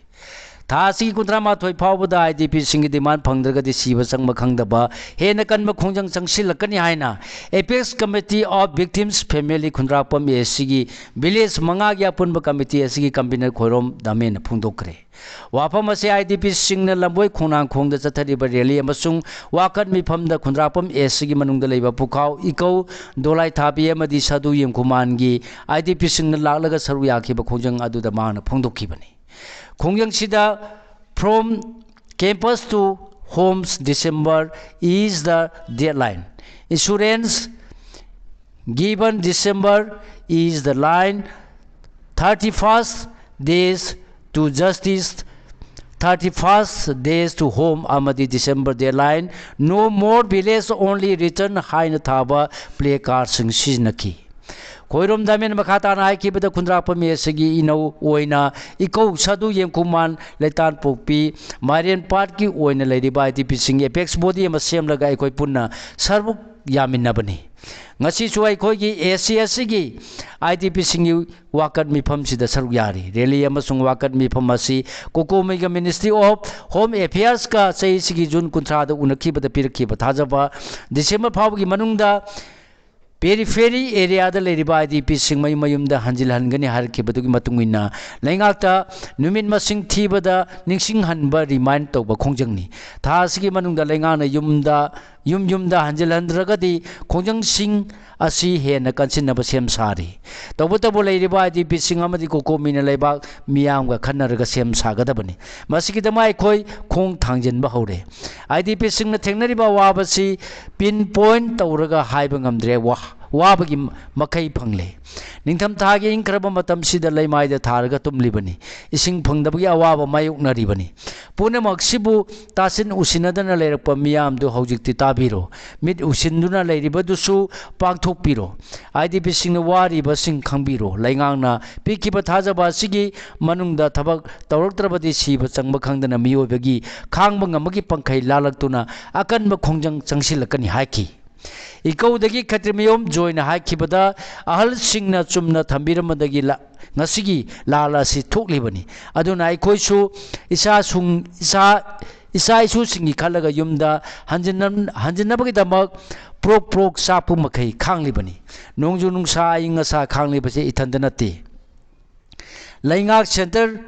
ꯊꯥ ꯑꯁꯤꯒꯤ ꯀꯨꯟꯊ꯭ꯔꯥ ꯃꯥꯊꯣꯏ ꯐꯥꯎꯕꯗ IDPꯁꯤꯡꯒꯤ demand ꯐꯪꯗ꯭ꯔꯒꯗꯤ ꯁꯤꯕ ꯆꯪꯕ ꯈꯪꯗꯕ ꯍꯦꯟꯅ ꯀꯟꯕ ꯈꯣꯡꯖꯪ ꯆꯪꯁꯤꯜꯂꯛꯀꯅꯤ ꯍꯥꯏꯅ Apex Committee of Victims Family Khundrakpam ACꯒꯤ village ꯃꯉꯥꯒꯤ ꯑꯄꯨꯟꯕ committee ꯑꯁꯤꯒꯤ convener ꯈꯣꯏꯔꯣꯝ ꯗꯥꯃꯦꯟꯅ ꯐꯣꯡꯗꯣꯛꯈ꯭ꯔꯦ꯫ ꯋꯥꯐꯝ ꯑꯁꯤ IDPꯁꯤꯡꯅ ꯂꯝꯕꯣꯏ ꯈꯣꯡꯅꯥꯡꯈꯣꯡꯗ ꯆꯠꯊꯔꯤꯕ rally ꯑꯃꯁꯨꯡ ꯋꯥꯀꯠ ꯃꯤꯐꯝꯗ ꯈꯨꯟꯗ꯭ꯔꯥꯛꯄꯝ ACꯒꯤ ꯃꯅꯨꯡꯗ ꯂꯩꯕ ꯄꯨꯈꯥꯎ, ꯏꯀꯧ, ꯗꯣꯂꯥꯏꯊꯥꯕꯤ ꯑꯃꯗꯤ ꯁꯥꯗꯨ ꯌꯦꯡꯈꯨꯃꯥꯟꯒꯤ IDPꯁꯤꯡꯅ ꯂꯥꯛꯂꯒ ꯁꯔꯨꯛ ꯌꯥꯈꯤꯕ ꯈꯣꯡꯖꯪ ꯑꯗꯨꯗ ꯃꯍꯥꯛꯅ ꯐꯣꯡꯗꯣꯛꯈꯤꯕꯅꯤ꯫ ꯈꯣꯡꯖꯪꯁꯤꯗ from campus to homes December is the deadline. Insurance given December is the line. Thirty first days to justice, thirty first days to home ꯑꯃꯗꯤ December deadline, no more village only return ꯍꯥꯏꯅ ꯊꯥꯕ placardꯁꯤꯡ ꯁꯤꯖꯤꯟꯅꯈꯤ꯫ ꯈꯣꯏꯔꯣꯝ ꯗꯥꯃꯦꯟ ꯃꯈꯥ ꯇꯥꯅ ꯍꯥꯏꯈꯤꯕꯗ ꯈꯨꯟꯗ꯭ꯔꯥꯛꯄꯝ ACꯒꯤ ꯏꯅꯧ ꯑꯣꯏꯅ ꯏꯀꯧ ꯁꯥꯗꯨ ꯌꯦꯡꯈꯨꯃꯥꯟ ꯂꯩꯇꯥꯟꯄꯣꯛꯄꯤ ꯃꯥꯏꯔꯦꯟ ꯄꯥꯠꯀꯤ ꯑꯣꯏꯅ ꯂꯩꯔꯤꯕ IDPꯁꯤꯡꯒꯤ apex body ꯑꯃ ꯁꯦꯝꯂꯒ ꯑꯩꯈꯣꯏ ꯄꯨꯟꯅ ꯁꯔꯨꯛ ꯌꯥꯃꯤꯟꯅꯕꯅꯤ꯫ ꯉꯁꯤꯁꯨ ꯑꯩꯈꯣꯏꯒꯤ ACꯁꯤꯒꯤ IDPꯁꯤꯡꯒꯤ ꯋꯥꯀꯠ ꯃꯤꯐꯝꯁꯤꯗ ꯁꯔꯨꯛ ꯌꯥꯔꯤ꯫ Rally ꯑꯃꯁꯨꯡ ꯋꯥꯀꯠ ꯃꯤꯐꯝ ꯑꯁꯤ COCOMIꯒ Ministry of Home Affairsꯀ ꯆꯍꯤꯁꯤꯒꯤ June ꯀꯨꯟꯊ꯭ꯔꯥꯗ ꯎꯅꯈꯤꯕꯗ ꯄꯤꯔꯛꯈꯤꯕ ꯊꯥꯖꯕ December ꯐꯥꯎꯕꯒꯤ ꯃꯅꯨꯡꯗ periphery areaꯗ ꯂꯩꯔꯤꯕ IDPꯁꯤꯡ ꯃꯌꯨꯝ ꯃꯌꯨꯝꯗ ꯍꯟꯖꯤꯜꯍꯟꯒꯅꯤ ꯍꯥꯏꯔꯛꯈꯤꯕꯗꯨꯒꯤ ꯃꯇꯨꯡ ꯏꯟꯅ ꯂꯩꯉꯥꯛꯇ ꯅꯨꯃꯤꯠ ꯃꯁꯤꯡ ꯊꯤꯕꯗ ꯅꯤꯡꯁꯤꯡꯍꯟꯕ remind ꯇꯧꯕ ꯈꯣꯡꯖꯪꯅꯤ꯫ ꯊꯥ ꯑꯁꯤꯒꯤ ꯃꯅꯨꯡꯗ ꯂꯩꯉꯥꯛꯅ ꯌꯨꯝꯗ, ꯌꯨꯝ ꯌꯨꯝꯗ ꯍꯟꯖꯤꯜꯍꯟꯗ꯭ꯔꯒꯗꯤ ꯈꯣꯡꯖꯪꯁꯤꯡ ꯑꯁꯤ ꯍꯦꯟꯅ ꯀꯟꯁꯤꯟꯅꯕ ꯁꯦꯝ ꯁꯥꯔꯤ꯫ ꯇꯧꯕꯇꯕꯨ ꯂꯩꯔꯤꯕ IDPꯁꯤꯡ ꯑꯃꯗꯤ COCOMIꯅ ꯂꯩꯕꯥꯛ ꯃꯤꯌꯥꯝꯒ ꯈꯟꯅꯔꯒ ꯁꯦꯝ ꯁꯥꯒꯗꯕꯅꯤ꯫ ꯃꯁꯤꯒꯤꯗꯃꯛ ꯑꯩꯈꯣꯏ ꯈꯣꯡ ꯊꯥꯡꯖꯤꯟꯕ ꯍꯧꯔꯦ꯫ IDPꯁꯤꯡꯅ ꯊꯦꯡꯅꯔꯤꯕ ꯑꯋꯥꯕꯁꯤ pin point ꯇꯧꯔꯒ ꯍꯥꯏꯕ ꯉꯝꯗ꯭ꯔꯦ꯫ ꯋꯥ-, ꯋꯥꯕꯒꯤ ꯃꯈꯩ ꯐꯪꯂꯦ꯫ ꯅꯤꯡꯊꯝꯊꯥꯒꯤ ꯏꯪꯈ꯭ꯔꯕ ꯃꯇꯝꯁꯤꯗ ꯂꯩꯃꯥꯏꯗ ꯊꯥꯔꯒ ꯇꯨꯝꯂꯤꯕꯅꯤ꯫ ꯏꯁꯤꯡ ꯐꯪꯗꯕꯒꯤ ꯑꯋꯥꯕ ꯃꯥꯌꯣꯛꯅꯔꯤꯕꯅꯤ꯫ ꯄꯨꯝꯅꯃꯛꯁꯤꯕꯨ ꯇꯥꯁꯤꯟ ꯎꯁꯤꯟꯅꯗꯅ ꯂꯩꯔꯛꯄ ꯃꯤꯌꯥꯝꯗꯨ ꯍꯧꯖꯤꯛꯇꯤ ꯇꯥꯕꯤꯔꯣ꯫ ꯃꯤꯠ ꯎꯁꯤꯟꯗꯨꯅ ꯂꯩꯔꯤꯕꯗꯨꯁꯨ ꯄꯥꯡꯊꯣꯛꯄꯤꯔꯣ꯫ IDPꯁꯤꯡꯅ ꯋꯥꯔꯤꯕꯁꯤꯡ ꯈꯪꯕꯤꯔꯣ꯫ ꯂꯩꯉꯥꯛꯅ ꯄꯤꯈꯤꯕ ꯊꯥꯖꯕ ꯑꯁꯤꯒꯤ ꯃꯅꯨꯡꯗ ꯊꯕꯛ ꯇꯧꯔꯛꯇ꯭ꯔꯕꯗꯤ ꯁꯤꯕ ꯆꯪꯕ ꯈꯪꯗꯅ ꯃꯤꯑꯣꯏꯕꯒꯤ ꯈꯥꯡꯕ ꯉꯝꯕꯒꯤ ꯄꯪꯈꯩ ꯂꯥꯜꯂꯛꯇꯨꯅ ꯑꯀꯟꯕ ꯈꯣꯡꯖꯪ ꯆꯪꯁꯤꯜꯂꯛꯀꯅꯤ ꯍꯥꯏꯈꯤ꯫ ꯏꯀꯧꯗꯒꯤ ꯈꯦꯇ꯭ꯔꯤꯃꯌꯨꯝ ꯖꯣꯏꯅ ꯍꯥꯏꯈꯤꯕꯗ, ꯑꯍꯜꯁꯤꯡꯅ ꯆꯨꯝꯅ ꯊꯝꯕꯤꯔꯝꯕꯗꯒꯤ ꯂ-, ꯉꯁꯤꯒꯤ ꯂꯥꯜ ꯑꯁꯤ ꯊꯣꯛꯂꯤꯕꯅꯤ꯫ ꯑꯗꯨꯅ ꯑꯩꯈꯣꯏꯁꯨ ꯏꯆꯥꯁꯨꯡ-, ꯏꯆꯥ, ꯏꯆꯥ ꯏꯁꯨꯁꯤꯡꯒꯤ ꯈꯜꯂꯒ ꯌꯨꯝꯗ ꯍꯟꯖꯤꯟꯅ-, ꯍꯟꯖꯤꯟꯅꯕꯒꯤꯗꯃꯛ ꯄ꯭ꯔꯣꯛ ꯄ꯭ꯔꯣꯛ ꯆꯥꯛꯄ ꯃꯈꯩ ꯈꯥꯡꯂꯤꯕꯅꯤ꯫ ꯅꯣꯡꯖꯨ ꯅꯨꯡꯁꯥ ꯑꯏꯪ ꯑꯁꯥ ꯈꯥꯡꯂꯤꯕꯁꯦ ꯏꯊꯟꯇ ꯅꯠꯇꯦ꯫ ꯂꯩꯉꯥꯛ centre,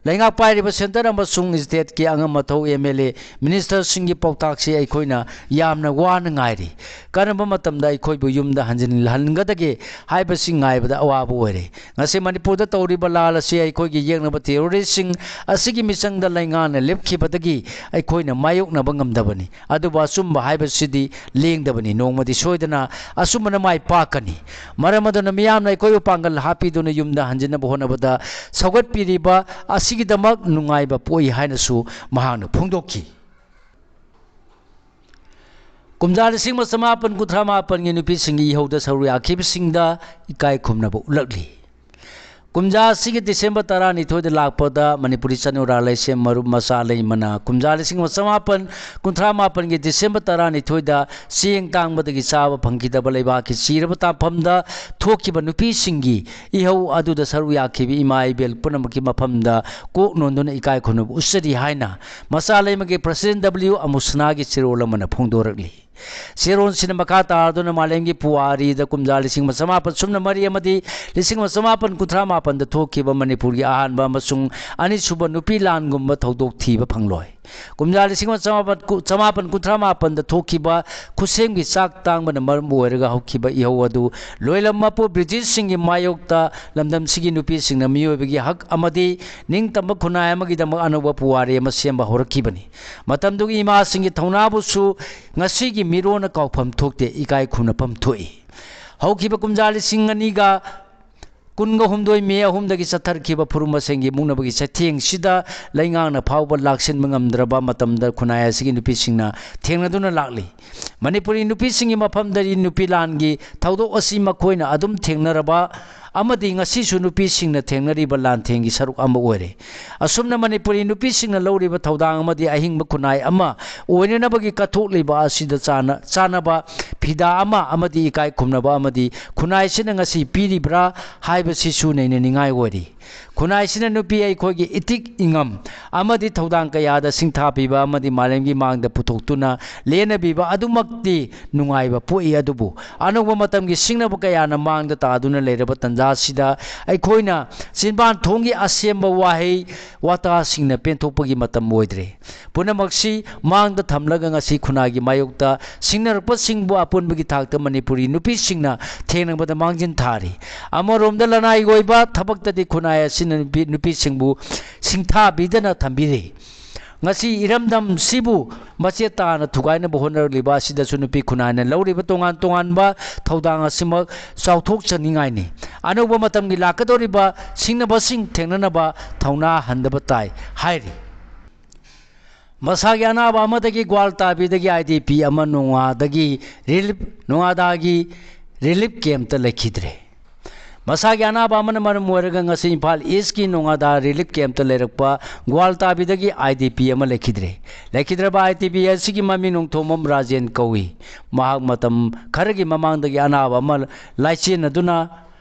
ꯂꯩꯉꯥꯛ ꯄꯥꯏꯔꯤꯕ centre ꯑꯃꯁꯨꯡ stateꯀꯤ ꯑꯉꯝ ꯑꯊꯧ, MLA, ministerꯁꯤꯡꯒꯤ ꯄꯥꯎꯇꯥꯛꯁꯤ ꯑꯩꯈꯣꯏꯅ ꯌꯥꯝꯅ ꯋꯥꯅ ꯉꯥꯏꯔꯤ꯫ ꯀꯔꯝꯕ ꯃꯇꯝꯗ ꯑꯩꯈꯣꯏꯕꯨ ꯌꯨꯝꯗ ꯍꯟꯖꯤꯜꯍꯟꯒꯗꯒꯦ ꯍꯥꯏꯕꯁꯤ ꯉꯥꯏꯕꯗ ꯑꯋꯥꯕ ꯑꯣꯏꯔꯦ꯫ ꯉꯁꯤ ꯃꯅꯤꯄꯨꯔꯗ ꯇꯧꯔꯤꯕ ꯂꯥꯜ ꯑꯁꯤ ꯑꯩꯈꯣꯏꯒꯤ ꯌꯦꯛꯅꯕ terroristꯁꯤꯡ ꯑꯁꯤꯒꯤ ꯃꯤꯆꯪꯗ ꯂꯩꯉꯥꯛꯅ ꯂꯦꯞꯈꯤꯕꯗꯒꯤ ꯑꯩꯈꯣꯏꯅ ꯃꯥꯌꯣꯛꯅꯕ ꯉꯝꯗꯕꯅꯤ꯫ ꯑꯗꯨꯕꯨ ꯑꯆꯨꯝꯕ ꯍꯥꯏꯕꯁꯤꯗꯤ ꯂꯦꯡꯗꯕꯅꯤ, ꯅꯣꯡꯃꯗꯤ ꯁꯣꯏꯗꯅ ꯑꯆꯨꯝꯕꯅ ꯃꯥꯏ ꯄꯥꯛꯀꯅꯤ꯫ ꯃꯔꯝ ꯑꯗꯨꯅ ꯃꯤꯌꯥꯝꯅ ꯑꯩꯈꯣꯏꯕꯨ ꯄꯥꯡꯒꯜ ꯍꯥꯞꯄꯤꯗꯨꯅ ꯌꯨꯝꯗ ꯍꯟꯖꯤꯟꯅꯕ ꯍꯣꯠꯅꯕꯗ ꯁꯧꯒꯠꯄꯤꯔꯤꯕ ꯑꯁꯤꯒꯤꯗꯃꯛ ꯅꯨꯡꯉꯥꯏꯕ ꯄꯣꯛꯏ ꯍꯥꯏꯅꯁꯨ ꯃꯍꯥꯛꯅ ꯐꯣꯡꯗꯣꯛꯈꯤ꯫ ꯀꯨꯝꯖꯥ ꯂꯤꯁꯤꯡ ꯑꯃ ꯆꯃꯥꯄꯟ ꯀꯨꯟꯊ꯭ꯔꯥ ꯃꯥꯄꯟꯒꯤ ꯅꯨꯄꯤꯁꯤꯡꯒꯤ ꯏꯍꯧꯗ ꯁꯔꯨꯛ ꯌꯥꯈꯤꯕꯁꯤꯡꯗ ꯏꯀꯥꯏ ꯈꯨꯝꯅꯕ ꯎꯠꯂꯛꯂꯤ꯫ ꯀꯨꯝꯖꯥ ꯑꯁꯤꯒꯤ December ꯇꯔꯥꯅꯤꯊꯣꯏꯗ ꯂꯥꯛꯄꯗ ꯃꯅꯤꯄꯨꯔꯤ ꯆꯅꯨꯔꯥ ꯂꯩꯁꯦꯝ ꯃꯔꯨꯞ ꯃꯆꯥ ꯂꯩꯃꯅ ꯀꯨꯝꯖꯥ ꯂꯤꯁꯤꯡ ꯑꯃ ꯆꯃꯥꯄꯟ ꯀꯨꯟꯊ꯭ꯔꯥ ꯃꯥꯄꯟꯒꯤ December ꯇꯔꯥꯅꯤꯊꯣꯏꯗ ꯆꯦꯡ ꯇꯥꯡꯕꯗꯒꯤ ꯆꯥꯕ ꯐꯪꯈꯤꯗꯕ ꯂꯩꯕꯥꯛꯀꯤ ꯆꯤꯔꯕ ꯇꯥꯐꯝꯗ ꯊꯣꯛꯈꯤꯕ ꯅꯨꯄꯤꯁꯤꯡꯒꯤ ꯏꯍꯧ ꯑꯗꯨꯗ ꯁꯔꯨꯛ ꯌꯥꯈꯤꯕ ꯏꯃꯥ ꯏꯕꯦꯜ ꯄꯨꯝꯅꯃꯛꯀꯤ ꯃꯐꯝꯗ ꯀꯣꯛ ꯅꯣꯟꯗꯨꯅ ꯏꯀꯥꯏ ꯈꯨꯝꯅꯕ ꯎꯠꯆꯔꯤ ꯍꯥꯏꯅ ꯃꯆꯥ ꯂꯩꯃꯒꯤ President W ꯑꯃꯨꯁꯅꯥꯒꯤ ꯆꯦꯔꯣꯜ ꯑꯃꯅ ꯐꯣꯡꯗꯣꯔꯛꯂꯤ꯫ ꯆꯦꯔꯣꯜꯁꯤꯅ ꯃꯈꯥ ꯇꯥꯔꯗꯨꯅ ꯃꯥꯂꯦꯝꯒꯤ ꯄꯨꯋꯥꯔꯤꯗ ꯀꯨꯝꯖꯥ ꯂꯤꯁꯤꯡ ꯑꯃ ꯆꯃꯥꯄꯟ ꯁꯨꯞꯅ ꯃꯔꯤ ꯑꯃꯗꯤ ꯂꯤꯁꯤꯡ ꯑꯃ ꯆꯃꯥꯄꯟ ꯀꯨꯟꯊ꯭ꯔꯥ ꯃꯥꯄꯟꯗ ꯊꯣꯛꯈꯤꯕ ꯃꯅꯤꯄꯨꯔꯒꯤ ꯑꯍꯥꯟꯕ ꯑꯃꯁꯨꯡ ꯑꯅꯤꯁꯨꯕ ꯅꯨꯄꯤ ꯂꯥꯟꯒꯨꯝꯕ ꯊꯧꯗꯣꯛ ꯊꯤꯕ ꯐꯪꯂꯣꯏ꯫ ꯀꯨꯝꯖꯥ ꯂꯤꯁꯤꯡ ꯑꯃ ꯆꯃꯥꯄꯟ ꯀꯨ-, ꯆꯃꯥꯄꯟ ꯀꯨꯟꯊ꯭ꯔꯥ ꯃꯥꯄꯟꯗ ꯊꯣꯛꯈꯤꯕ ꯈꯨꯠꯁꯦꯝꯒꯤ ꯆꯥꯛ ꯇꯥꯡꯕꯅ ꯃꯔꯝ ꯑꯣꯏꯔꯒ ꯍꯧꯈꯤꯕ ꯏꯍꯧ ꯑꯗꯨ ꯂꯣꯏꯂꯝ ꯃꯄꯨ Britishꯁꯤꯡꯒꯤ ꯃꯥꯌꯣꯛꯇ ꯂꯝꯗꯝꯁꯤꯒꯤ ꯅꯨꯄꯤꯁꯤꯡꯅ ꯃꯤꯑꯣꯏꯕꯒꯤ ꯍꯛ ꯑꯃꯗꯤ ꯅꯤꯡꯇꯝꯕ ꯈꯨꯟꯅꯥꯏ ꯑꯃꯒꯤꯗꯃꯛ ꯑꯅꯧꯕ ꯄꯨꯋꯥꯔꯤ ꯑꯃ ꯁꯦꯝꯕ ꯍꯧꯔꯛꯈꯤꯕꯅꯤ꯫ ꯃꯇꯝꯗꯨꯒꯤ ꯏꯃꯥꯁꯤꯡꯒꯤ ꯊꯧꯅꯥꯕꯨꯁꯨ ꯉꯁꯤꯒꯤ ꯃꯤꯔꯣꯟꯅ ꯀꯥꯎꯐꯝ ꯊꯣꯛꯇꯦ, ꯏꯀꯥꯏ ꯈꯨꯝꯅꯐꯝ ꯊꯣꯛꯏ꯫ ꯍꯧꯈꯤꯕ ꯀꯨꯝꯖꯥ ꯂꯤꯁꯤꯡ ꯑꯅꯤꯒ ꯀꯨꯟꯒ ꯍꯨꯝꯗꯣꯏ ꯃꯦ ꯑꯍꯨꯝꯗꯒꯤ ꯆꯠꯊꯔꯛꯈꯤꯕ ꯐꯨꯔꯨꯞ ꯃꯁꯦꯟꯒꯤ ꯃꯨꯛꯅꯕꯒꯤ ꯆꯩꯊꯦꯡꯁꯤꯗ ꯂꯩꯉꯥꯛꯅ ꯐꯥꯎꯕ ꯂꯥꯛꯁꯤꯟꯕ ꯉꯝꯗ꯭ꯔꯕ ꯃꯇꯝꯗ ꯈꯨꯟꯅꯥꯏ ꯑꯁꯤꯒꯤ ꯅꯨꯄꯤꯁꯤꯡꯅ ꯊꯦꯡꯅꯗꯨꯅ ꯂꯥꯛꯂꯤ꯫ ꯃꯅꯤꯄꯨꯔꯤ ꯅꯨꯄꯤꯁꯤꯡꯒꯤ ꯃꯐꯝꯗꯗꯤ ꯅꯨꯄꯤ ꯂꯥꯟꯒꯤ ꯊꯧꯗꯣꯛ ꯑꯁꯤ ꯃꯈꯣꯏꯅ ꯑꯗꯨꯝ ꯊꯦꯡꯅꯔꯕ ꯑꯃꯗꯤ ꯉꯁꯤꯁꯨ ꯅꯨꯄꯤꯁꯤꯡꯅ ꯊꯦꯡꯅꯔꯤꯕ ꯂꯥꯟꯊꯦꯡꯒꯤ ꯁꯔꯨꯛ ꯑꯃ ꯑꯣꯏꯔꯦ꯫ ꯑꯁꯨꯝꯅ ꯃꯅꯤꯄꯨꯔꯤ ꯅꯨꯄꯤꯁꯤꯡꯅ ꯂꯧꯔꯤꯕ ꯊꯧꯗꯥꯡ ꯑꯃꯗꯤ ꯑꯍꯤꯡꯕ ꯈꯨꯟꯅꯥꯏ ꯑꯃ ꯑꯣꯏꯅꯅꯕꯒꯤ ꯀꯠꯊꯣꯛꯂꯤꯕ ꯑꯁꯤꯗ ꯆꯥꯅ-, ꯆꯥꯅꯕ ꯐꯤꯗꯥ ꯑꯃ ꯑꯃꯗꯤ ꯏꯀꯥꯏ ꯈꯨꯝꯅꯕ ꯑꯃꯗꯤ ꯈꯨꯟꯅꯥꯏꯁꯤꯅ ꯉꯁꯤ ꯄꯤꯔꯤꯕ꯭ꯔꯥ ꯍꯥꯏꯕ ꯁꯤꯁꯨ ꯅꯩꯅꯅꯤꯡꯉꯥꯏ ꯑꯣꯏꯔꯤ꯫ ꯈꯨꯟꯅꯥꯏꯁꯤꯅ ꯅꯨꯄꯤ ꯑꯩꯈꯣꯏꯒꯤ ꯏꯊꯤꯛ ꯏꯉꯝ ꯑꯃꯗꯤ ꯊꯧꯗꯥꯡ ꯀꯌꯥꯗ ꯁꯤꯡꯊꯥꯕꯤꯕ ꯑꯃꯗꯤ ꯃꯥꯂꯦꯝꯒꯤ ꯃꯥꯡꯗ ꯄꯨꯊꯣꯛꯇꯨꯅ ꯂꯦꯟꯅꯕꯤꯕ ꯑꯗꯨꯃꯛꯇꯤ ꯅꯨꯡꯉꯥꯏꯕ ꯄꯣꯛꯏ, ꯑꯗꯨꯕꯨ ꯑꯅꯧꯕ ꯃꯇꯝꯒꯤ ꯁꯤꯡꯅꯕ ꯀꯌꯥꯅ ꯃꯥꯡꯗ ꯇꯥꯗꯨꯅ ꯂꯩꯔꯕ ꯇꯥꯟꯖꯥꯁꯤꯗ ꯑꯩꯈꯣꯏꯅ ꯆꯤꯟꯕꯥꯟ ꯊꯣꯡꯒꯤ ꯑꯁꯦꯝꯕ ꯋꯥꯍꯩ ꯋꯥꯇꯥꯁꯤꯡꯅ ꯄꯦꯟꯊꯣꯛꯄꯒꯤ ꯃꯇꯝ ꯑꯣꯏꯗ꯭ꯔꯦ꯫ ꯄꯨꯝꯅꯃꯛꯁꯤ ꯃꯥꯡꯗ ꯊꯝꯂꯒ ꯉꯁꯤ ꯈꯨꯟꯅꯥꯏꯒꯤ ꯃꯥꯌꯣꯛꯇ ꯁꯤꯡꯅꯔꯛꯄꯁꯤꯡꯕꯨ ꯑꯄꯨꯟꯕꯒꯤ ꯊꯥꯛꯇ ꯃꯅꯤꯄꯨꯔꯤ ꯅꯨꯄꯤꯁꯤꯡꯅ ꯊꯦꯡꯅꯕꯗ ꯃꯥꯡꯖꯤꯟ ꯊꯥꯔꯤ꯫ ꯑꯃꯔꯣꯝꯗ ꯂꯅꯥꯏꯒꯤ ꯑꯣꯏꯕ ꯊꯕꯛꯇꯗꯤ ꯈꯨꯟꯅꯥꯏ ꯑꯁꯤꯅ ꯅꯨꯄꯤ, ꯅꯨꯄꯤꯁꯤꯡꯕꯨ ꯁꯤꯡꯊꯥꯕꯤꯗꯅ ꯊꯝꯕꯤꯔꯤ꯫ ꯉꯁꯤ ꯏꯔꯝꯗꯝꯁꯤꯕꯨ ꯃꯆꯦꯠ ꯇꯥꯅ ꯊꯨꯒꯥꯏꯅꯕ ꯍꯣꯠꯅꯔꯛꯂꯤꯕ ꯑꯁꯤꯗꯁꯨ ꯅꯨꯄꯤ ꯈꯨꯟꯅꯥꯏꯅ ꯂꯧꯔꯤꯕ ꯇꯣꯉꯥꯟ ꯇꯣꯉꯥꯟꯕ ꯊꯧꯗꯥꯡ ꯑꯁꯤꯃꯛ ꯆꯥꯎꯊꯣꯛꯆꯅꯤꯡꯉꯥꯏꯅꯤ꯫ ꯑꯅꯧꯕ ꯃꯇꯝꯒꯤ ꯂꯥꯛꯀꯗꯧꯔꯤꯕ ꯁꯤꯡꯅꯕꯁꯤꯡ ꯊꯦꯡꯅꯅꯕ ꯊꯧꯅꯥ ꯍꯟꯗꯕ ꯇꯥꯏ ꯍꯥꯏꯔꯤ꯫ ꯃꯁꯥꯒꯤ ꯑꯅꯥꯕ ꯑꯃꯗꯒꯤ ꯒ꯭ꯋꯥꯜ ꯇꯥꯕꯤꯗꯒꯤ ꯑꯥꯏ ꯗꯤ ꯄꯤ ꯑꯃ ꯅꯣꯡꯉꯥꯗꯒꯤ ꯔꯤꯂꯤꯞ, ꯅꯣꯡꯉꯥꯗꯥꯒꯤ ꯔꯤꯂꯤꯞ ꯀꯦꯝꯞꯇ ꯂꯩꯈꯤꯗ꯭ꯔꯦ꯫ ꯃꯁꯥꯒꯤ ꯑꯅꯥꯕ ꯑꯃꯅ ꯃꯔꯝ ꯑꯣꯏꯔꯒ ꯉꯁꯤ ꯏꯝꯐꯥꯜ ꯏꯁꯀꯤ ꯅꯣꯡꯉꯥꯗꯥ ꯔꯤꯂꯤꯞ ꯀꯦꯝꯞꯇ ꯂꯩꯔꯛꯄ ꯒ꯭ꯋꯥꯜ ꯇꯥꯕꯤꯗꯒꯤ ꯑꯥꯏ ꯗꯤ ꯄꯤ ꯑꯃ ꯂꯩꯈꯤꯗ꯭ꯔꯦ꯫ ꯂꯩꯈꯤꯗ꯭ꯔꯕ ꯑꯥꯏ ꯗꯤ ꯄꯤ ꯑꯁꯤꯒꯤ ꯃꯃꯤꯡ ꯅꯣꯡꯊꯣꯝꯕꯝ ꯔꯥꯖꯦꯟ ꯀꯧꯏ꯫ ꯃꯍꯥꯛ ꯃꯇꯝ ꯈꯔꯒꯤ ꯃꯃꯥꯡꯗꯒꯤ ꯑꯅꯥꯕ ꯑꯃ ꯂꯥꯏꯆꯦꯟꯅꯗꯨꯅ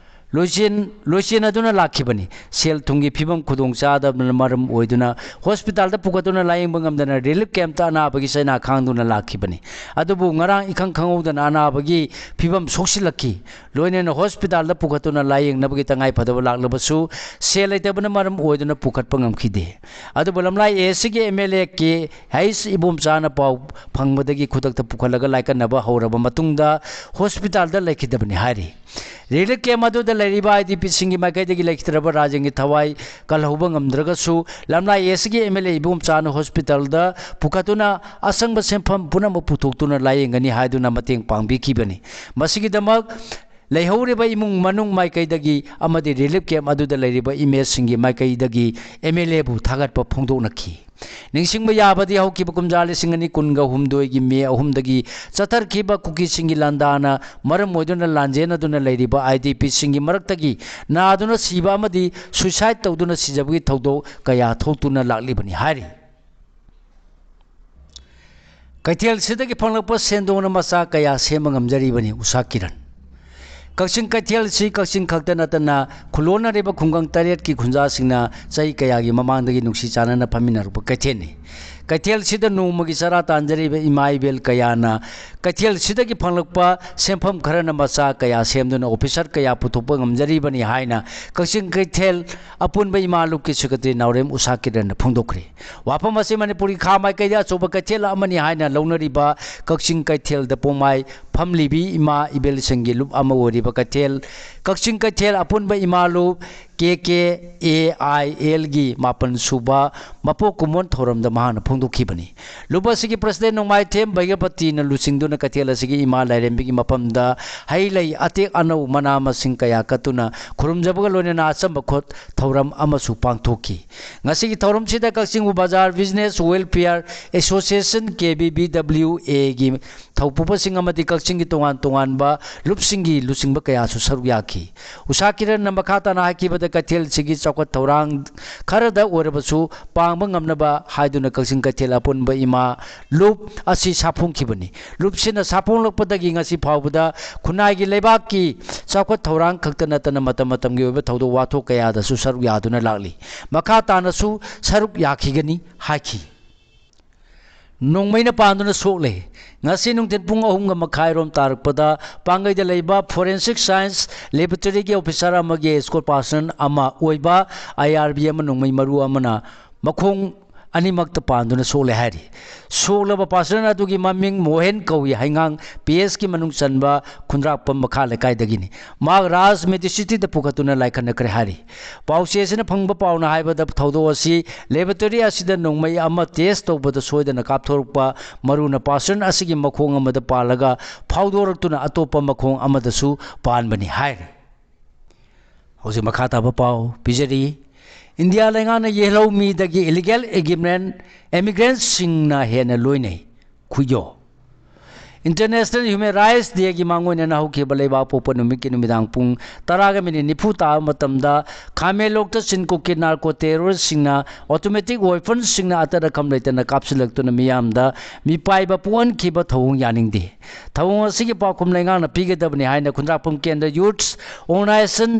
ꯂꯣꯏꯆꯦꯟ-, ꯂꯣꯏꯆꯦꯟꯅꯗꯨꯅ ꯂꯥꯛꯈꯤꯕꯅꯤ꯫ ꯁꯦꯜ ꯊꯨꯝꯒꯤ ꯐꯤꯕꯝ ꯈꯨꯗꯣꯡ ꯆꯥꯗꯕꯅ ꯃꯔꯝ ꯑꯣꯏꯗꯨꯅ ꯍꯣꯁꯄꯤꯇꯥꯜꯗ ꯄꯨꯈꯠꯇꯨꯅ ꯂꯥꯌꯦꯡꯕ ꯉꯝꯗꯅ ꯔꯤꯂꯤꯞ ꯀꯦꯝꯞꯇ ꯑꯅꯥꯕꯒꯤ ꯆꯩꯅꯥ ꯈꯥꯡꯗꯨꯅ ꯂꯥꯛꯈꯤꯕꯅꯤ꯫ ꯑꯗꯨꯕꯨ ꯉꯔꯥꯡ ꯏꯈꯪ ꯈꯪꯍꯧꯗꯅ ꯑꯅꯥꯕꯒꯤ ꯐꯤꯕꯝ ꯁꯣꯛꯁꯤꯜꯂꯛꯈꯤ꯫ ꯂꯣꯏꯅꯅ ꯍꯣꯁꯄꯤꯇꯥꯜꯗ ꯄꯨꯈꯠꯇꯨꯅ ꯂꯥꯌꯦꯡꯅꯕꯒꯤ ꯇꯉꯥꯏꯐꯗꯕ ꯂꯥꯛꯂꯕꯁꯨ ꯁꯦꯜ ꯂꯩꯇꯕꯅ ꯃꯔꯝ ꯑꯣꯏꯗꯨꯅ ꯄꯨꯈꯠꯄ ꯉꯝꯈꯤꯗꯦ꯫ ꯑꯗꯨꯕꯨ ꯂꯝꯂꯥꯏ ꯑꯦ ꯁꯤꯒꯤ ꯑꯦꯝ ꯑꯦꯜ ꯑꯦ ꯀꯦ ꯍꯩꯁ ꯏꯕꯣꯝꯆꯥꯅ ꯄꯥꯎ ꯐꯪꯕꯗꯒꯤ ꯈꯨꯗꯛꯇ ꯄꯨꯈꯠꯂꯒ ꯂꯥꯏꯀꯠꯅꯕ ꯍꯧꯔꯕ ꯃꯇꯨꯡꯗ ꯍꯣꯁꯄꯤꯇꯥꯜꯗ ꯂꯩꯈꯤꯗꯕꯅꯤ ꯍꯥꯏꯔꯤ꯫ ꯔꯤꯂꯤꯞ ꯀꯦꯝꯞ ꯑꯗꯨꯗ ꯂꯩꯔꯤꯕ ꯑꯥꯏ ꯗꯤ ꯄꯤꯁꯤꯡꯒꯤ ꯃꯥꯏꯀꯩꯗꯒꯤ ꯂꯩꯈꯤꯗ꯭ꯔꯕ ꯔꯥꯖꯦꯟꯒꯤ ꯊꯋꯥꯏ ꯀꯜꯍꯧꯕ ꯉꯝꯗ꯭ꯔꯒꯁꯨ, ꯂꯝꯂꯥꯏ ꯑꯦꯁꯒꯤ ꯑꯦꯝ ꯑꯦꯜ ꯑꯦ ꯏꯕꯣꯝꯆꯥꯅ ꯍꯣꯁꯄꯤꯇꯥꯜꯗ ꯄꯨꯈꯠꯇꯨꯅ ꯑꯆꯪꯕ ꯁꯦꯟꯐꯝ ꯄꯨꯝꯅꯃꯛ ꯄꯨꯊꯣꯛꯇꯨꯅ ꯂꯥꯌꯦꯡꯒꯅꯤ ꯍꯥꯏꯗꯨꯅ ꯃꯇꯦꯡ ꯄꯥꯡꯕꯤꯈꯤꯕꯅꯤ꯫ ꯃꯁꯤꯒꯤꯗꯃꯛ ꯂꯩꯍꯧꯔꯤꯕ ꯏꯃꯨꯡ ꯃꯅꯨꯡ ꯃꯥꯏꯀꯩꯗꯒꯤ ꯑꯃꯗꯤ ꯔꯤꯂꯤꯞ ꯀꯦꯝꯞ ꯑꯗꯨꯗ ꯂꯩꯔꯤꯕ ꯏꯃꯦꯖꯁꯤꯡꯒꯤ ꯃꯥꯏꯀꯩꯗꯒꯤ ꯑꯦꯝ ꯑꯦꯜ ꯑꯦꯕꯨ ꯊꯥꯒꯠꯄ ꯐꯣꯡꯗꯣꯛꯅꯈꯤ꯫ ꯅꯤꯡꯁꯤꯡꯕ ꯌꯥꯕꯗꯤ ꯍꯧꯈꯤꯕ ꯀꯨꯝꯖꯥ ꯂꯤꯁꯤꯡ ꯑꯅꯤ ꯀꯨꯟꯒ ꯍꯨꯝꯗꯣꯏꯒꯤ ꯃꯦ ꯑꯍꯨꯝꯗꯒꯤ ꯆꯠꯊꯔꯛꯈꯤꯕ ꯀꯨꯀꯤꯁꯤꯡꯒꯤ ꯂꯥꯟꯗꯥꯅ ꯃꯔꯝ ꯑꯣꯏꯗꯨꯅ ꯂꯥꯟꯖꯦꯟꯅꯗꯨꯅ ꯂꯩꯔꯤꯕ ꯑꯥꯏ ꯗꯤ ꯄꯤꯁꯤꯡꯒꯤ ꯃꯔꯛꯇꯒꯤ ꯅꯥꯗꯨꯅ ꯁꯤꯕ ꯑꯃꯗꯤ ꯁꯨꯏꯁꯥꯏꯠ ꯇꯧꯗꯨꯅ ꯁꯤꯖꯕꯒꯤ ꯊꯧꯗꯣꯛ ꯀꯌꯥ ꯊꯣꯛꯇꯨꯅ ꯂꯥꯛꯂꯤꯕꯅꯤ ꯍꯥꯏꯔꯤ꯫ ꯀꯩꯊꯦꯜꯁꯤꯗꯒꯤ ꯐꯪꯂꯛꯄ ꯁꯦꯟꯗꯣꯡꯅ ꯃꯆꯥ ꯀꯌꯥ ꯁꯦꯝꯕ ꯉꯝꯖꯔꯤꯕꯅꯤ ꯎꯁꯥ ꯀꯤꯔꯟ꯫ ꯀꯛꯆꯤꯡ ꯀꯩꯊꯦꯜꯁꯤ ꯀꯛꯆꯤꯡ ꯈꯛꯇ ꯅꯠꯇꯅ ꯈꯨꯂꯣꯟꯅꯔꯤꯕ ꯈꯨꯡꯒꯪ ꯇꯔꯦꯠꯀꯤ ꯈꯨꯟꯖꯥꯁꯤꯡꯅ ꯆꯍꯤ ꯀꯌꯥꯒꯤ ꯃꯃꯥꯡꯗꯒꯤ ꯅꯨꯡꯁꯤ ꯆꯥꯟꯅꯅ ꯐꯝꯃꯤꯟꯅꯔꯛꯄ ꯀꯩꯊꯦꯜꯅꯤ꯫ ꯀꯩꯊꯦꯜꯁꯤꯗ ꯅꯣꯡꯃꯒꯤ ꯆꯔꯥ ꯇꯥꯟꯖꯔꯤꯕ ꯏꯃꯥ ꯏꯕꯦꯜ ꯀꯌꯥꯅ ꯀꯩꯊꯦꯜꯁꯤꯗꯒꯤ ꯐꯪꯂꯛꯄ ꯁꯦꯟꯐꯝ ꯈꯔꯅ ꯃꯆꯥ ꯀꯌꯥ ꯁꯦꯝꯗꯨꯅ ꯑꯣꯐꯤꯁꯔ ꯀꯌꯥ ꯄꯨꯊꯣꯛꯄ ꯉꯝꯖꯔꯤꯕꯅꯤ ꯍꯥꯏꯅ ꯀꯛꯆꯤꯡ ꯀꯩꯊꯦꯜ ꯑꯄꯨꯟꯕ ꯏꯃꯥ ꯂꯨꯞꯀꯤ ꯁꯦꯀ꯭ꯔꯦꯇꯔꯤ ꯅꯥꯎꯔꯦꯝ ꯎꯁꯥ ꯀꯤꯔꯟꯅ ꯐꯣꯡꯗꯣꯛꯈ꯭ꯔꯦ꯫ ꯋꯥꯐꯝ ꯑꯁꯤ ꯃꯅꯤꯄꯨꯔꯒꯤ ꯈꯥ ꯃꯥꯏꯀꯩꯗ ꯑꯆꯧꯕ ꯀꯩꯊꯦꯜ ꯑꯃꯅꯤ ꯍꯥꯏꯅ ꯂꯧꯅꯔꯤꯕ ꯀꯛꯆꯤꯡ ꯀꯩꯊꯦꯜꯗ ꯄꯣꯡꯃꯥꯏ ꯐꯝꯂꯤꯕꯤ ꯏꯃꯥ ꯏꯕꯦꯜꯁꯤꯡꯒꯤ ꯂꯨꯞ ꯑꯃ ꯑꯣꯏꯔꯤꯕ ꯀꯩꯊꯦꯜ, ꯀꯛꯆꯤꯡ ꯀꯩꯊꯦꯜ ꯑꯄꯨꯟꯕ ꯏꯃꯥ ꯂꯨꯞ, ꯀꯦ ꯀꯦ ꯑꯦ ꯑꯥꯏ ꯑꯦꯜꯒꯤ ꯃꯥꯄꯟ ꯁꯨꯕ ꯃꯄꯣꯛ ꯀꯨꯝꯑꯣꯟ ꯊꯧꯔꯝꯗ ꯃꯍꯥꯛꯅ ꯐꯣꯡꯗꯣꯛꯈꯤꯕꯅꯤ꯫ ꯂꯨꯞ ꯑꯁꯤꯒꯤ ꯄ꯭ꯔꯁꯤꯗꯦꯟ ꯅꯣꯡꯃꯥꯏꯊꯦꯝ ꯚꯩꯒ꯭ꯌꯥꯄꯇꯤꯅ ꯂꯨꯆꯤꯡꯗꯨꯅ ꯀꯩꯊꯦꯜ ꯑꯁꯤꯒꯤ ꯏꯃꯥ ꯂꯥꯏꯔꯦꯝꯕꯤꯒꯤ ꯃꯐꯝꯗ ꯍꯩ ꯂꯩ, ꯑꯇꯦꯛ ꯑꯅꯧ, ꯃꯅꯥ ꯃꯁꯤꯡ ꯀꯌꯥ ꯀꯠꯇꯨꯅ ꯈꯨꯔꯨꯝꯖꯕꯒ ꯂꯣꯏꯅꯅ ꯑꯆꯝꯕ ꯈꯨꯠ ꯊꯧꯔꯝ ꯑꯃꯁꯨ ꯄꯥꯡꯊꯣꯛꯈꯤ꯫ ꯉꯁꯤꯒꯤ ꯊꯧꯔꯝꯁꯤꯗ ꯀꯛꯆꯤꯡ ꯕꯖꯥꯔ ꯕꯤꯖꯤꯅꯦꯁ ꯋꯦꯜꯐꯤꯌꯔ ꯑꯦꯁꯣꯁꯤꯌꯦꯁꯟ, ꯀꯦ ꯕꯤ ꯕꯤ ꯗꯕ꯭ꯂꯤꯎ ꯑꯦꯒꯤ ꯊꯧꯄꯨꯕꯁꯤꯡ ꯑꯃꯗꯤ ꯀꯛꯆꯤꯡꯒꯤ ꯇꯣꯉꯥꯟ ꯇꯣꯉꯥꯟꯕ ꯂꯨꯞꯁꯤꯡꯒꯤ ꯂꯨꯆꯤꯡꯕ ꯀꯌꯥꯁꯨ ꯁꯔꯨꯛ ꯌꯥꯈꯤ꯫ ꯎꯁꯥ ꯀꯤꯔꯟꯅ ꯃꯈꯥ ꯇꯥꯅ ꯍꯥꯏꯈꯤꯕꯗ, ꯀꯩꯊꯦꯜꯁꯤꯒꯤ ꯆꯥꯎꯈꯠ ꯊꯧꯔꯥꯡ ꯈꯔꯗ ꯑꯣꯏꯔꯕꯁꯨ ꯄꯥꯡꯕ ꯉꯝꯅꯕ ꯍꯥꯏꯗꯨꯅ ꯀꯛꯆꯤꯡ ꯀꯩꯊꯦꯜ ꯑꯄꯨꯟꯕ ꯏꯃꯥ ꯂꯨꯞ ꯑꯁꯤ ꯁꯥꯐꯣꯡꯈꯤꯕꯅꯤ꯫ ꯂꯨꯞꯁꯤꯅ ꯁꯥꯐꯣꯡꯂꯛꯄꯗꯒꯤ ꯉꯁꯤ ꯐꯥꯎꯕꯗ ꯈꯨꯟꯅꯥꯏꯒꯤ ꯂꯩꯕꯥꯛꯀꯤ ꯆꯥꯎꯈꯠ ꯊꯧꯔꯥꯡ ꯈꯛꯇ ꯅꯠꯇꯅ ꯃꯇꯝ ꯃꯇꯝꯒꯤ ꯑꯣꯏꯕ ꯊꯧꯗꯣꯛ ꯋꯥꯊꯣꯛ ꯀꯌꯥꯗꯁꯨ ꯁꯔꯨꯛ ꯌꯥꯗꯨꯅ ꯂꯥꯛꯂꯤ꯫ ꯃꯈꯥ ꯇꯥꯅꯁꯨ ꯁꯔꯨꯛ ꯌꯥꯈꯤꯒꯅꯤ ꯍꯥꯏꯈꯤ꯫ ꯅꯣꯡꯃꯩꯅ ꯄꯥꯟꯗꯨꯅ ꯁꯣꯛꯂꯦ꯫ ꯉꯁꯤ ꯅꯨꯡꯊꯤꯜ ꯄꯨꯡ ꯑꯍꯨꯝꯒ ꯃꯈꯥꯏꯔꯣꯝ ꯇꯥꯔꯛꯄꯗ ꯄꯥꯡꯒꯩꯗ ꯂꯩꯕ forensic science laboratoryꯒꯤ officer ꯑꯃꯒꯤ escort person ꯑꯃ ꯑꯣꯏꯕ IRB ꯑꯃ ꯅꯣꯡꯃꯩ ꯃꯔꯨ ꯑꯃꯅ ꯃꯈꯣꯡ ꯑꯅꯤꯃꯛꯇ ꯄꯥꯟꯗꯨꯅ ꯁꯣꯛꯂꯦ ꯍꯥꯏꯔꯤ꯫ ꯁꯣꯛꯂꯕ person ꯑꯗꯨꯒꯤ ꯃꯃꯤꯡ ꯃꯣꯍꯦꯟ ꯀꯧꯏ, ꯍꯩꯉꯥꯡ PSꯀꯤ ꯃꯅꯨꯡ ꯆꯟꯕ ꯈꯨꯟꯗ꯭ꯔꯥꯛꯄꯝ ꯃꯈꯥ ꯂꯩꯀꯥꯏꯗꯒꯤꯅꯤ꯫ ꯃꯍꯥꯛ ꯔꯥꯖ Medicity ꯗ ꯄꯨꯈꯠꯇꯨꯅ ꯂꯥꯏꯈꯠꯅꯈ꯭ꯔꯦ ꯍꯥꯏꯔꯤ꯫ ꯄꯥꯎꯆꯦ ꯑꯁꯤꯅ ꯐꯪꯕ ꯄꯥꯎꯅ ꯍꯥꯏꯕꯗ, ꯊꯧꯗꯣꯛ ꯑꯁꯤ laboratory ꯑꯁꯤꯗ ꯅꯣꯡꯃꯩ ꯑꯃ test ꯇꯧꯕꯗ ꯁꯣꯏꯗꯅ ꯀꯥꯞꯊꯣꯔꯛꯄ ꯃꯔꯨꯅ person ꯑꯁꯤꯒꯤ ꯃꯈꯣꯡ ꯑꯃꯗ ꯄꯥꯜꯂꯒ ꯐꯥꯎꯗꯣꯔꯛꯇꯨꯅ ꯑꯇꯣꯞꯄ ꯃꯈꯣꯡ ꯑꯃꯗꯁꯨ ꯄꯥꯟꯕꯅꯤ ꯍꯥꯏꯔꯤ꯫ ꯍꯧꯖꯤꯛ ꯃꯈꯥ ꯇꯥꯕ ꯄꯥꯎ ꯄꯤꯖꯔꯤ꯫ ꯏꯟꯗꯤꯌꯥ ꯂꯩꯉꯥꯛꯅ ꯌꯦꯜꯍꯧꯃꯤꯗꯒꯤ illegal immigrant, immigrantꯁꯤꯡꯅ ꯍꯦꯟꯅ ꯂꯣꯏꯅꯩ꯫ ꯈꯨꯌꯣ꯫ International Human Rights Day ꯒꯤ ꯃꯥꯡꯑꯣꯏꯅꯅ ꯍꯧꯈꯤꯕ ꯂꯩꯕꯥꯛ ꯄꯣꯛꯄ ꯅꯨꯃꯤꯠꯀꯤ ꯅꯨꯃꯤꯗꯥꯡ ꯄꯨꯡ ꯇꯔꯥꯒ ꯃꯤꯅꯤꯠ ꯅꯤꯐꯨ ꯇꯥꯕ ꯃꯇꯝꯗ ꯈꯥꯃꯦꯟꯂꯣꯛꯇ ꯆꯤꯟ ꯀꯨꯀꯤ ꯅꯥꯔꯀꯣ ꯇꯦꯔꯣꯔꯤꯁꯁꯤꯡꯅ ꯑꯣꯇꯣꯃꯦꯇꯤꯛ ꯋꯦꯄꯟꯁꯤꯡꯅ ꯑꯇꯠ ꯑꯈꯝ ꯂꯩꯇꯅ ꯀꯥꯞꯁꯤꯜꯂꯛꯇꯨꯅ ꯃꯤꯌꯥꯝꯗ ꯃꯤꯄꯥꯏꯕ ꯄꯣꯛꯍꯟꯈꯤꯕ ꯊꯧꯑꯣꯡ ꯌꯥꯅꯤꯡꯗꯦ꯫ ꯊꯧꯑꯣꯡ ꯑꯁꯤꯒꯤ ꯄꯥꯎꯈꯨꯝ ꯂꯩꯉꯥꯛꯅ ꯄꯤꯒꯗꯕꯅꯤ ꯍꯥꯏꯅ ꯈꯨꯟꯗ꯭ꯔꯥꯛꯄꯝ ꯀꯦꯟꯗ꯭ꯔ ꯌꯨꯠꯁ ꯑꯣꯔꯒꯅꯥꯏꯖꯦꯁꯟ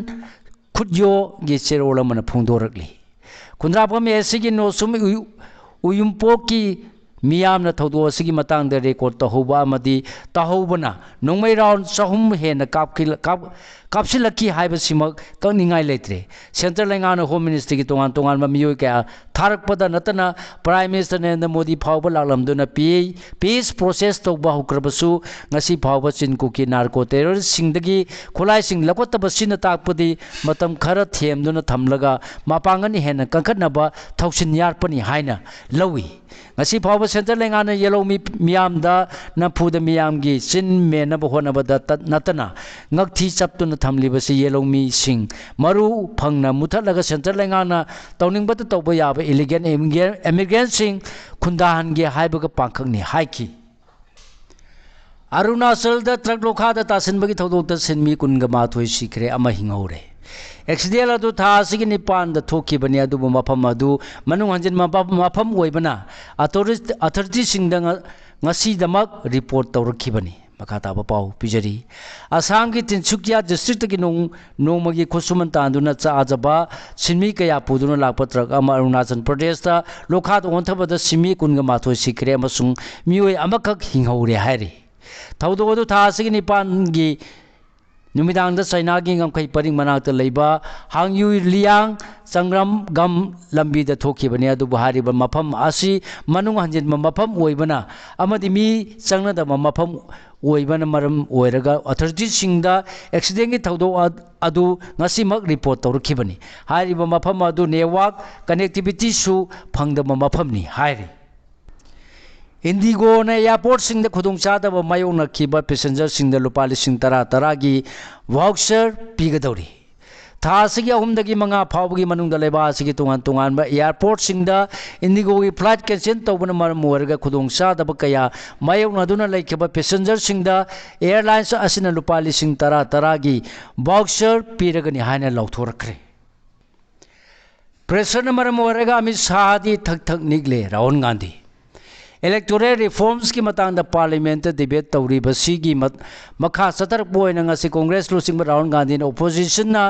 ꯈꯨꯠꯌꯣꯒꯤ ꯆꯦꯔꯣꯜ ꯑꯃꯅ ꯐꯣꯡꯗꯣꯔꯛꯂꯤ꯫ ꯈꯨꯟꯗ꯭ꯔꯥꯛꯄꯝ ꯑꯦ ꯁꯤꯒꯤ ꯅꯣꯁꯨꯝ ꯎꯌꯨꯝꯄꯣꯛꯀꯤ ꯃꯤꯌꯥꯝꯅ ꯊꯧꯗꯣꯛ ꯑꯁꯤꯒꯤ ꯃꯇꯥꯡꯗ ꯔꯦꯀꯣꯔꯗ ꯇꯧꯍꯧꯕ ꯑꯃꯗꯤ ꯇꯧꯍꯧꯕꯅ ꯅꯣꯡꯃꯩ ꯔꯥꯎꯟ ꯆꯍꯨꯝ ꯍꯦꯟꯅ ꯀꯥꯞꯈꯤ-, ꯀꯥꯞ-, ꯀꯥꯞꯁꯤꯜꯂꯛꯈꯤ ꯍꯥꯏꯕꯁꯤꯃꯛ ꯀꯛꯅꯤꯡꯉꯥꯏ ꯂꯩꯇ꯭ꯔꯦ꯫ ꯁꯦꯟꯇ꯭ꯔꯦꯜ ꯂꯩꯉꯥꯛꯅ ꯍꯣꯝ ꯃꯤꯅꯤꯁꯇ꯭ꯔꯤꯒꯤ ꯇꯣꯉꯥꯟ ꯇꯣꯉꯥꯟꯕ ꯃꯤꯑꯣꯏ ꯀꯌꯥ ꯊꯥꯔꯛꯄꯗ ꯅꯠꯇꯅ ꯄ꯭ꯔꯥꯏꯝ ꯃꯤꯅꯤꯁꯇꯔ ꯅꯔꯦꯟꯗ꯭ꯔ ꯃꯣꯗꯤ ꯐꯥꯎꯕ ꯂꯥꯛꯂꯝꯗꯨꯅ ꯄꯤ-, ꯄꯤꯁ ꯄ꯭ꯔꯣꯁꯦꯁ ꯇꯧꯕ ꯍꯧꯈ꯭ꯔꯕꯁꯨ ꯉꯁꯤ ꯐꯥꯎꯕ ꯆꯤꯟ ꯀꯨꯀꯤ ꯅꯥꯔꯀꯣ ꯇꯦꯔꯣꯔꯤꯁꯁꯤꯡꯗꯒꯤ ꯈꯨꯠꯂꯥꯏꯁꯤꯡ ꯂꯧꯈꯠꯇꯕꯁꯤꯅ ꯇꯥꯛꯄꯗꯤ ꯃꯇꯝ ꯈꯔ ꯊꯦꯝꯗꯨꯅ ꯊꯝꯂꯒ ꯃꯄꯥꯡꯒꯜ ꯍꯦꯟꯅ ꯀꯟꯈꯠꯅꯕ ꯊꯧꯁꯤꯟ ꯌꯥꯠꯄꯅꯤ ꯍꯥꯏꯅ ꯂꯧꯏ꯫ ꯉꯁꯤ ꯐꯥꯎꯕ ꯁꯦꯟꯇ꯭ꯔꯦꯜ ꯂꯩꯉꯥꯛꯅ ꯌꯦꯜꯍꯧꯃꯤ ꯃꯤꯌꯥꯝꯗ ꯅꯝꯐꯨꯗ ꯃꯤꯌꯥꯝꯒꯤ ꯆꯤꯟ ꯃꯦꯟꯅꯕ ꯍꯣꯠꯅꯕꯗ ꯇꯠ-, ꯅꯠꯇꯅ ꯉꯛꯊꯤ ꯆꯞꯇꯨꯅ ꯊꯝꯂꯤꯕꯁꯤ ꯌꯦꯜꯍꯧꯃꯤꯁꯤꯡ ꯃꯔꯨ ꯐꯪꯅ ꯃꯨꯊꯠꯂꯒ ꯁꯦꯟꯇ꯭ꯔꯦꯜ ꯂꯩꯉꯥꯛꯅ ꯇꯧꯅꯤꯡꯕꯇ ꯇꯧꯕ ꯌꯥꯕ ꯏꯂꯤꯒꯦꯜ ꯏꯃꯤꯒ꯭ꯔꯦꯟ-, ꯏꯃꯤꯒ꯭ꯔꯦꯟꯁꯤꯡ ꯈꯨꯟꯗꯥꯍꯟꯒꯦ ꯍꯥꯏꯕꯒ ꯄꯥꯡꯈꯛꯅꯤ ꯍꯥꯏꯈꯤ꯫ ꯑꯔꯨꯅꯥꯆꯜꯗ ꯇ꯭ꯔꯛ ꯂꯣꯈꯥꯗ ꯇꯥꯁꯤꯟꯕꯒꯤ ꯊꯧꯗꯣꯛꯇ ꯁꯤꯟꯃꯤ ꯀꯨꯟꯒ ꯃꯥꯊꯣꯏ ꯁꯤꯈ꯭ꯔꯦ, ꯑꯃ ꯍꯤꯡꯍꯧꯔꯦ꯫ ꯑꯦꯛꯁꯤꯗꯦꯟ ꯑꯗꯨ ꯊꯥ ꯑꯁꯤꯒꯤ ꯅꯤꯄꯥꯟꯗ ꯊꯣꯛꯈꯤꯕꯅꯤ, ꯑꯗꯨꯕꯨ ꯃꯐꯝ ꯑꯗꯨ ꯃꯅꯨꯡ ꯍꯟꯖꯤꯟꯕ ꯃꯐꯝ, ꯃꯐꯝ ꯑꯣꯏꯕꯅ ꯑꯊꯣꯔꯤ-, ꯑꯊꯣꯔꯤꯇꯤꯁꯤꯡꯗ ꯉ-, ꯉꯁꯤꯗꯃꯛ ꯔꯤꯄꯣꯔꯠ ꯇꯧꯔꯛꯈꯤꯕꯅꯤ꯫ ꯃꯈꯥ ꯇꯥꯕ ꯄꯥꯎ ꯄꯤꯖꯔꯤ꯫ ꯑꯁꯥꯝꯒꯤ ꯇꯤꯟꯁꯨꯀꯤꯌꯥ ꯗꯤꯁꯇ꯭ꯔꯤꯛꯇꯒꯤ ꯅꯣꯡ-, ꯅꯣꯡꯃꯒꯤ ꯈꯨꯠꯁꯨꯃꯟ ꯇꯥꯟꯗꯨꯅ ꯆꯥꯖꯕ ꯁꯤꯟꯃꯤ ꯀꯌꯥ ꯄꯨꯗꯨꯅ ꯂꯥꯛꯄ ꯇ꯭ꯔꯛ ꯑꯃ ꯑꯔꯨꯅꯥꯆꯜ ꯄ꯭ꯔꯗꯦꯁꯇ ꯂꯣꯈꯥꯗ ꯑꯣꯟꯊꯕꯗ ꯁꯤꯟꯃꯤ ꯀꯨꯟꯒ ꯃꯥꯊꯣꯏ ꯁꯤꯈ꯭ꯔꯦ ꯑꯃꯁꯨꯡ ꯃꯤꯑꯣꯏ ꯑꯃꯈꯛ ꯍꯤꯡꯍꯧꯔꯦ ꯍꯥꯏꯔꯤ꯫ ꯊꯧꯗꯣꯛ ꯑꯗꯨ ꯊꯥ ꯑꯁꯤꯒꯤ ꯅꯤꯄꯥꯟꯒꯤ ꯅꯨꯃꯤꯗꯥꯡꯗ ꯆꯥꯏꯅꯥꯒꯤ ꯉꯝꯈꯩ ꯄꯔꯤꯡ ꯃꯅꯥꯛꯇ ꯂꯩꯕ ꯍꯥꯡꯌꯨ ꯂꯤꯌꯥꯡ ꯆꯪꯒ꯭ꯔꯝ ꯒꯝ ꯂꯝꯕꯤꯗ ꯊꯣꯛꯈꯤꯕꯅꯤ, ꯑꯗꯨꯕꯨ ꯍꯥꯏꯔꯤꯕ ꯃꯐꯝ ꯑꯁꯤ ꯃꯅꯨꯡ ꯍꯟꯖꯤꯟꯕ ꯃꯐꯝ ꯑꯣꯏꯕꯅ ꯑꯃꯗꯤ ꯃꯤ ꯆꯪꯅꯗꯕ ꯃꯐꯝ ꯑꯣꯏꯕꯅ ꯃꯔꯝ ꯑꯣꯏꯔꯒ ꯑꯣꯊꯣꯔꯤꯇꯤꯁꯤꯡꯗ ꯑꯦꯛꯁꯤꯗꯦꯟꯒꯤ ꯊꯧꯗꯣꯛ ꯑ-, ꯑꯗꯨ ꯉꯁꯤꯃꯛ ꯔꯤꯄꯣꯔꯠ ꯇꯧꯔꯛꯈꯤꯕꯅꯤ꯫ ꯍꯥꯏꯔꯤꯕ ꯃꯐꯝ ꯑꯗꯨ ꯅꯦꯠꯋꯥꯛ ꯀꯅꯦꯛꯇꯤꯚꯤꯇꯤꯁꯨ ꯐꯪꯗꯕ ꯃꯐꯝꯅꯤ ꯍꯥꯏꯔꯤ꯫ ꯏꯟꯗꯤꯒꯣꯅ ꯑꯦꯌꯥꯔꯄꯣꯔꯠꯁꯤꯡꯗ ꯈꯨꯗꯣꯡꯆꯥꯗꯕ ꯃꯥꯌꯣꯛꯅꯈꯤꯕ ꯄꯦꯁꯦꯟꯖꯔꯁꯤꯡꯗ ꯂꯨꯄꯥ ꯂꯤꯁꯤꯡ ꯇꯔꯥ ꯇꯔꯥꯒꯤ ꯚꯥꯎꯆꯔ ꯄꯤꯒꯗꯧꯔꯤ꯫ ꯊꯥ ꯑꯁꯤꯒꯤ ꯑꯍꯨꯝꯗꯒꯤ ꯃꯉꯥ ꯐꯥꯎꯕꯒꯤ ꯃꯅꯨꯡꯗ ꯂꯩꯕꯥꯛ ꯑꯁꯤꯒꯤ ꯇꯣꯉꯥꯟ ꯇꯣꯉꯥꯟꯕ airportꯁꯤꯡꯗ IndiGoꯒꯤ flight cancel ꯇꯧꯕꯅ ꯃꯔꯝ ꯑꯣꯏꯔꯒ ꯈꯨꯗꯣꯡꯆꯥꯗꯕ ꯀꯌꯥ ꯃꯥꯌꯣꯛꯅꯗꯨꯅ ꯂꯩꯈꯤꯕ passengerꯁꯤꯡꯗ airlines ꯑꯁꯤꯅ ꯂꯨꯄꯥ ꯂꯤꯁꯤꯡ ꯇꯔꯥ ꯇꯔꯥꯒꯤ voucher ꯄꯤꯔꯒꯅꯤ ꯍꯥꯏꯅ ꯂꯥꯎꯊꯣꯔꯛꯈ꯭ꯔꯦ꯫ Pressureꯅ ꯃꯔꯝ ꯑꯣꯏꯔꯒ ꯑꯃꯤꯠ ꯁꯥꯍꯗꯤ ꯊꯛ ꯊꯛ ꯅꯤꯛꯂꯦ꯫ ꯔꯥꯍꯨꯜ ꯒꯥꯟꯙꯤ electoral reformsꯀꯤ ꯃꯇꯥꯡꯗ parliamentꯇ debate ꯇꯧꯔꯤꯕꯁꯤꯒꯤ ꯃ-, ꯃꯈꯥ ꯆꯠꯊꯔꯛꯄ ꯑꯣꯏꯅ ꯉꯁꯤ Congress ꯂꯨꯆꯤꯡꯕ ꯔꯥꯍꯨꯜ ꯒꯥꯟꯙꯤꯅ oppositionꯅ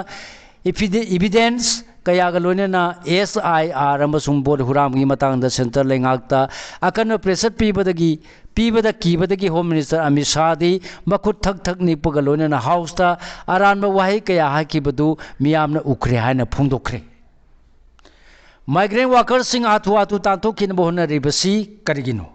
evidence ꯀꯌꯥꯒ ꯂꯣꯏꯅꯅ SIR ꯑꯃꯁꯨꯡ vote ꯍꯨꯔꯥꯟꯕꯒꯤ ꯃꯇꯥꯡꯗ centre ꯂꯩꯉꯥꯛꯇ ꯑꯀꯟꯕ pressure ꯄꯤꯕꯗꯒꯤ, ꯄꯤꯕꯗ ꯀꯤꯕꯗꯒꯤ Home Minister ꯑꯃꯤꯠ ꯁꯥꯍꯗꯤ ꯃꯈꯨꯠ ꯊꯛ ꯊꯛ ꯅꯤꯛꯄꯒ ꯂꯣꯏꯅꯅ Houseꯇ ꯑꯔꯥꯟꯕ ꯋꯥꯍꯩ ꯀꯌꯥ ꯍꯥꯏꯈꯤꯕꯗꯨ ꯃꯤꯌꯥꯝꯅ ꯎꯈ꯭ꯔꯦ ꯍꯥꯏꯅ ꯐꯣꯡꯗꯣꯛꯈ꯭ꯔꯦ꯫ Migrant workerꯁꯤꯡ ꯍꯥꯊꯨ ꯍꯥꯊꯨ ꯇꯥꯟꯊꯣꯛꯈꯤꯅꯕ ꯍꯣꯠꯅꯔꯤꯕꯁꯤ ꯀꯔꯤꯒꯤꯅꯣ?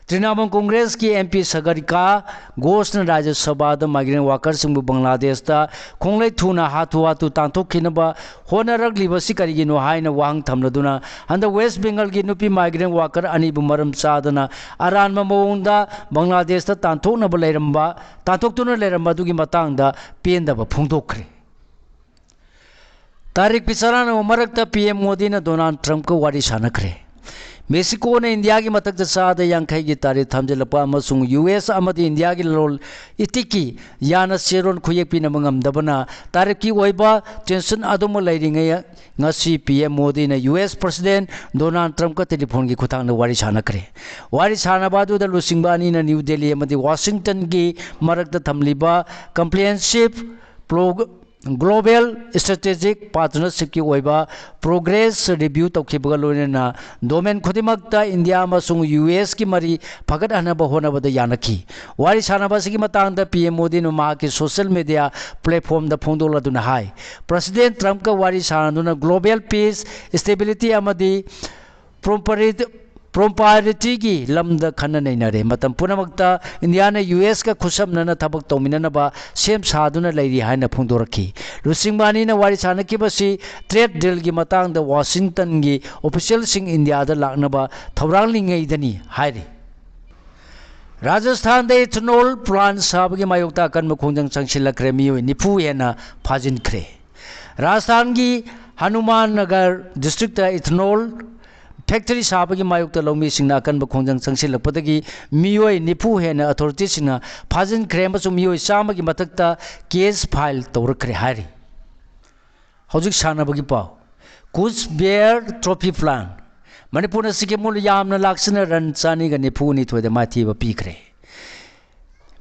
ꯇ꯭ꯔꯤꯅꯥꯃꯨꯜ ꯀꯣꯡꯒ꯭ꯔꯦꯁꯀꯤ MP ꯁꯥꯒꯔꯤꯀꯥ ꯘꯣꯁꯅ ꯔꯥꯖ꯭ꯌ ꯁꯚꯥꯗ migrant workerꯁꯤꯡꯕꯨ ꯕꯪꯒ꯭ꯂꯥꯗꯦꯁꯇ ꯈꯣꯡꯂꯩ ꯊꯨꯅ ꯍꯥꯊꯨ ꯍꯥꯊꯨ ꯇꯥꯟꯊꯣꯛꯈꯤꯅꯕ ꯍꯣꯠꯅꯔꯛꯂꯤꯕꯁꯤ ꯀꯔꯤꯒꯤꯅꯣ ꯍꯥꯏꯅ ꯋꯥꯍꯪ ꯊꯝꯂꯗꯨꯅ, ꯍꯟꯗꯛ West Bengalꯒꯤ ꯅꯨꯄꯤ migrant worker ꯑꯅꯤꯕꯨ ꯃꯔꯝ ꯆꯥꯗꯅ ꯑꯔꯥꯟꯕ ꯃꯑꯣꯡꯗ ꯕꯪꯒ꯭ꯂꯥꯗꯦꯁꯇ ꯇꯥꯟꯊꯣꯛꯅꯕ ꯂꯩꯔꯝꯕ, ꯇꯥꯟꯊꯣꯛꯇꯨꯅ ꯂꯩꯔꯝꯕ ꯑꯗꯨꯒꯤ ꯃꯇꯥꯡꯗ ꯄꯦꯟꯗꯕ ꯐꯣꯡꯗꯣꯛꯈ꯭ꯔꯦ꯫ ꯇꯥꯔꯤꯛ ꯄꯤꯆꯔꯥꯅꯕ ꯃꯔꯛꯇ PM ꯃꯣꯗꯤꯅ ꯗꯣꯅꯥꯜꯗ ꯇ꯭ꯔꯝꯞꯀ ꯋꯥꯔꯤ ꯁꯥꯟꯅꯈ꯭ꯔꯦ꯫ ꯃꯦꯛꯁꯤꯀꯣꯅ ꯏꯟꯗꯤꯌꯥꯒꯤ ꯃꯊꯛꯇ ꯆꯥꯗ ꯌꯥꯡꯈꯩꯒꯤ tariff ꯊꯝꯖꯤꯜꯂꯛꯄ ꯑꯃꯁꯨꯡ US ꯑꯃꯗꯤ ꯏꯟꯗꯤꯌꯥꯒꯤ ꯂꯂꯣꯟ ꯏꯇꯤꯛꯀꯤ ꯌꯥꯅ ꯆꯦꯔꯣꯟ ꯈꯨꯌꯦꯛ ꯄꯤꯅꯕ ꯉꯝꯗꯕꯅ tariffꯀꯤ ꯑꯣꯏꯕ tension ꯑꯗꯨꯃꯛ ꯂꯩꯔꯤꯉꯩ, ꯉꯁꯤ PM ꯃꯣꯗꯤꯅ US President ꯗꯣꯅꯥꯜꯗ ꯇ꯭ꯔꯝꯞꯀ ꯇꯦꯂꯤꯐꯣꯟꯒꯤ ꯈꯨꯠꯊꯥꯡꯗ ꯋꯥꯔꯤ ꯁꯥꯟꯅꯈ꯭ꯔꯦ꯫ ꯋꯥꯔꯤ ꯁꯥꯟꯅꯕ ꯑꯗꯨꯗ ꯂꯨꯆꯤꯡꯕ ꯑꯅꯤꯅ ꯅ꯭ꯌꯨ ꯗꯦꯜꯂꯤ ꯑꯃꯗꯤ ꯋꯥꯁꯤꯡꯇꯟꯒꯤ ꯃꯔꯛꯇ ꯊꯝꯂꯤꯕ comprehensive pro-, global strategic partnershipꯀꯤ ꯑꯣꯏꯕ progress review ꯇꯧꯈꯤꯕꯒ ꯂꯣꯏꯅꯅ domain ꯈꯨꯗꯤꯡꯃꯛꯇ ꯏꯟꯗꯤꯌꯥ ꯑꯃꯁꯨꯡ USꯀꯤ ꯃꯔꯤ ꯐꯒꯠꯍꯟꯅꯕ ꯍꯣꯠꯅꯕꯗ ꯌꯥꯅꯈꯤ꯫ ꯋꯥꯔꯤ ꯁꯥꯟꯅꯕ ꯑꯁꯤꯒꯤ ꯃꯇꯥꯡꯗ PM ꯃꯣꯗꯤꯅ ꯃꯍꯥꯛꯀꯤ social media platformꯗ ꯐꯣꯡꯗꯣꯛꯂꯗꯨꯅ ꯍꯥꯏ, President ꯇ꯭ꯔꯝꯞꯀ ꯋꯥꯔꯤ ꯁꯥꯟꯅꯗꯨꯅ global peace, stability ꯑꯃꯗꯤ prosperity, prosperityꯒꯤ ꯂꯝꯗ ꯈꯟꯅ ꯅꯩꯅꯔꯦ꯫ ꯃꯇꯝ ꯄꯨꯝꯅꯃꯛꯇ ꯏꯟꯗꯤꯌꯥꯅ USꯀ ꯈꯨꯠꯁꯝꯅꯅ ꯊꯕꯛ ꯇꯧꯃꯤꯟꯅꯅꯕ ꯁꯦꯝ ꯁꯥꯗꯨꯅ ꯂꯩꯔꯤ ꯍꯥꯏꯅ ꯐꯣꯡꯗꯣꯔꯛꯈꯤ꯫ ꯂꯨꯆꯤꯡꯕ ꯑꯅꯤꯅ ꯋꯥꯔꯤ ꯁꯥꯟꯅꯈꯤꯕꯁꯤ trade dealꯒꯤ ꯃꯇꯥꯡꯗ ꯋꯥꯁꯤꯡꯇꯟꯒꯤ officialꯁꯤꯡ ꯏꯟꯗꯤꯌꯥꯗ ꯂꯥꯛꯅꯕ ꯊꯧꯔꯥꯡꯂꯤꯉꯩꯗꯅꯤ ꯍꯥꯏꯔꯤ꯫ ꯔꯥꯖꯁꯊꯥꯟꯗ ethanol plant ꯁꯥꯕꯒꯤ ꯃꯥꯌꯣꯛꯇ ꯑꯀꯟꯕ ꯈꯣꯡꯖꯪ ꯆꯪꯁꯤꯜꯂꯛꯈ꯭ꯔꯦ꯫ ꯃꯤꯑꯣꯏ ꯅꯤꯐꯨ ꯍꯦꯟꯅ ꯐꯥꯖꯤꯟꯈ꯭ꯔꯦ꯫ ꯔꯥꯖꯁꯊꯥꯟꯒꯤ ꯍꯅꯨꯃꯥꯟ ꯅꯒꯔ ꯗꯤꯁꯇ꯭ꯔꯤꯛꯇ ꯏꯊꯅꯣꯜ ꯐꯦꯛꯇꯔꯤ ꯁꯥꯕꯒꯤ ꯃꯥꯌꯣꯛꯇ ꯂꯧꯃꯤꯁꯤꯡꯅ ꯑꯀꯟꯕ ꯈꯣꯡꯖꯪ ꯆꯪꯁꯤꯜꯂꯛꯄꯗꯒꯤ ꯃꯤꯑꯣꯏ ꯅꯤꯐꯨ ꯍꯦꯟꯅ ꯑꯣꯊꯣꯔꯤꯇꯤꯁꯤꯡꯅ ꯐꯥꯖꯤꯟꯈ꯭ꯔꯦ ꯑꯃꯁꯨꯡ ꯃꯤꯑꯣꯏ ꯆꯥꯝꯃꯒꯤ ꯃꯊꯛꯇ ꯀꯦꯁ ꯐꯥꯏꯜ ꯇꯧꯔꯛꯈ꯭ꯔꯦ ꯍꯥꯏꯔꯤ꯫ ꯍꯧꯖꯤꯛ ꯁꯥꯟꯅꯕꯒꯤ ꯄꯥꯎ꯫ ꯀꯨꯆ ꯕꯤꯍꯥꯔ ꯇ꯭ꯔꯣꯐꯤ ꯄ꯭ꯂꯥꯟ꯫ ꯃꯅꯤꯄꯨꯔꯅ ꯁꯤꯛꯀꯤꯝꯕꯨ ꯌꯥꯝꯅ ꯂꯥꯛꯁꯤꯟꯅ ꯔꯟ ꯆꯅꯤꯒ ꯅꯤꯐꯨ ꯅꯤꯊꯣꯏꯗ ꯃꯥꯏꯊꯤꯕ ꯄꯤꯈ꯭ꯔꯦ꯫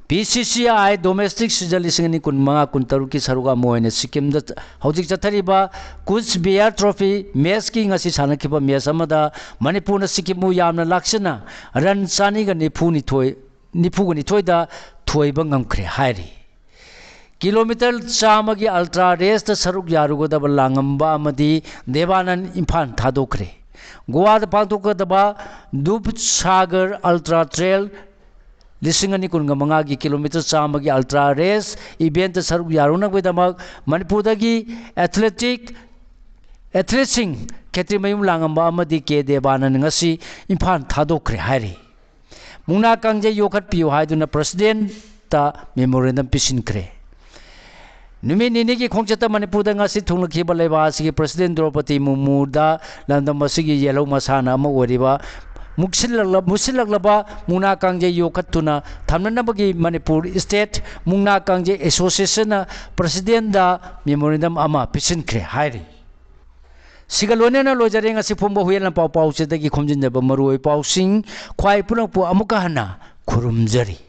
B C C I domestic season ꯂꯤꯁꯤꯡ ꯑꯅꯤ ꯀꯨꯟ ꯃꯉꯥ ꯀꯨꯟ ꯇꯔꯨꯛꯀꯤ ꯁꯔꯨꯛ ꯑꯃ ꯑꯣꯏꯅ ꯁꯤꯛꯀꯤꯝꯗ ꯍꯧꯖꯤꯛ ꯆꯠꯊꯔꯤꯕ ꯀꯨꯆ ꯕꯤꯍꯥꯔ ꯇ꯭ꯔꯣꯐꯤ ꯃꯦꯠꯁꯀꯤ ꯉꯁꯤ ꯁꯥꯟꯅꯈꯤꯕ ꯃꯦꯠꯁ ꯑꯃꯗ ꯃꯅꯤꯄꯨꯔꯅ ꯁꯤꯛꯀꯤꯝꯕꯨ ꯌꯥꯝꯅ ꯂꯥꯛꯁꯤꯟꯅ ꯔꯟ ꯆꯅꯤꯒ ꯅꯤꯐꯨ ꯅꯤꯊꯣꯏ, ꯅꯤꯐꯨꯒ ꯅꯤꯊꯣꯏꯗ ꯊꯣꯏꯕ ꯉꯝꯈ꯭ꯔꯦ ꯍꯥꯏꯔꯤ꯫ ꯀꯤꯂꯣꯃꯤꯇꯔ ꯆꯥꯝꯃꯒꯤ ꯑꯜꯇ꯭ꯔꯥ ꯔꯦꯁꯇ ꯁꯔꯨꯛ ꯌꯥꯔꯨꯒꯗꯕ ꯂꯥꯡꯉꯝꯕ ꯑꯃꯗꯤ ꯗꯦꯕꯥꯅꯟ ꯏꯝꯐꯥꯜ ꯊꯥꯗꯣꯛꯈ꯭ꯔꯦ꯫ ꯒꯣꯋꯥꯗ ꯄꯥꯡꯊꯣꯛꯀꯗꯕ ꯗꯨꯞ ꯁꯥꯒꯔ ꯑꯜꯇ꯭ꯔꯥ ꯇ꯭ꯔꯦꯜ ꯂꯤꯁꯤꯡ ꯑꯅꯤ ꯀꯨꯟꯒ ꯃꯉꯥꯒꯤ ꯀꯤꯂꯣꯃꯤꯇꯔ ꯆꯥꯝꯃꯒꯤ ꯑꯜꯇ꯭ꯔꯥ ꯔꯦꯁ ꯏꯚꯦꯟꯠꯇ ꯁꯔꯨꯛ ꯌꯥꯔꯨꯅꯕꯒꯤꯗꯃꯛ ꯃꯅꯤꯄꯨꯔꯗꯒꯤ ꯑꯦꯊꯂꯦꯇꯤꯛ ꯑꯦꯊꯂꯦꯠꯁꯤꯡ ꯈꯦꯇ꯭ꯔꯤꯃꯌꯨꯝ ꯂꯥꯡꯉꯝꯕ ꯑꯃꯗꯤ ꯀꯦ ꯗꯦꯕꯥꯅꯟ ꯉꯁꯤ ꯏꯝꯐꯥꯜ ꯊꯥꯗꯣꯛꯈ꯭ꯔꯦ ꯍꯥꯏꯔꯤ꯫ ꯃꯨꯛꯅꯥ ꯀꯥꯡꯖꯩ ꯌꯣꯛꯈꯠꯄꯤꯌꯨ ꯍꯥꯏꯗꯨꯅ ꯄ꯭ꯔꯁꯤꯗꯦꯟꯠꯇ ꯃꯦꯃꯣꯔꯦꯟꯗꯝ ꯄꯤꯁꯤꯟꯈ꯭ꯔꯦ꯫ ꯅꯨꯃꯤꯠ ꯅꯤꯅꯤꯒꯤ ꯈꯣꯡꯆꯠꯇ ꯃꯅꯤꯄꯨꯔꯗ ꯉꯁꯤ ꯊꯨꯡꯂꯈꯤꯕ ꯂꯩꯕꯥꯛ ꯑꯁꯤꯒꯤ ꯄ꯭ꯔꯁꯤꯗꯦꯟꯠ ꯗ꯭ꯔꯧꯄꯗꯤ ꯃꯨꯔꯃꯨꯗ ꯂꯝꯗꯝ ꯑꯁꯤꯒꯤ ꯌꯦꯜꯍꯧ ꯃꯁꯥꯟꯅ ꯑꯃ ꯑꯣꯏꯔꯤꯕ ꯃꯨꯛꯁꯤꯜꯂꯛꯂ-, ꯃꯨꯠꯁꯤꯜꯂꯛꯂꯕ ꯃꯨꯛꯅꯥ ꯀꯥꯡꯖꯩ ꯌꯣꯛꯈꯠꯇꯨꯅ ꯊꯝꯅꯅꯕꯒꯤ ꯃꯅꯤꯄꯨꯔ ꯁ꯭ꯇꯦꯠ ꯃꯨꯛꯅꯥ ꯀꯥꯡꯖꯩ ꯑꯦꯁꯣꯁꯤꯌꯦꯁꯟꯅ ꯄ꯭ꯔꯁꯤꯗꯦꯟꯠꯗ ꯃꯦꯃꯣꯔꯦꯟꯗꯝ ꯑꯃ ꯄꯤꯁꯤꯟꯈ꯭ꯔꯦ ꯍꯥꯏꯔꯤ꯫ ꯁꯤꯒ ꯂꯣꯏꯅꯅ ꯂꯣꯏꯖꯔꯦ ꯉꯁꯤ ꯐꯣꯡꯕ ꯍꯨꯏꯌꯦꯟ ꯂꯥꯟꯄꯥꯎ ꯄꯥꯎꯆꯦꯗꯒꯤ ꯈꯣꯝꯖꯤꯟꯖꯕ ꯃꯔꯨꯑꯣꯏ ꯄꯥꯎꯁꯤꯡ꯫ ꯈ꯭ꯋꯥꯏ ꯄꯨꯝꯅꯃꯛꯄꯨ ꯑꯃꯨꯛꯀ ꯍꯟꯅ ꯈꯨꯔꯨꯝꯖꯔꯤ꯫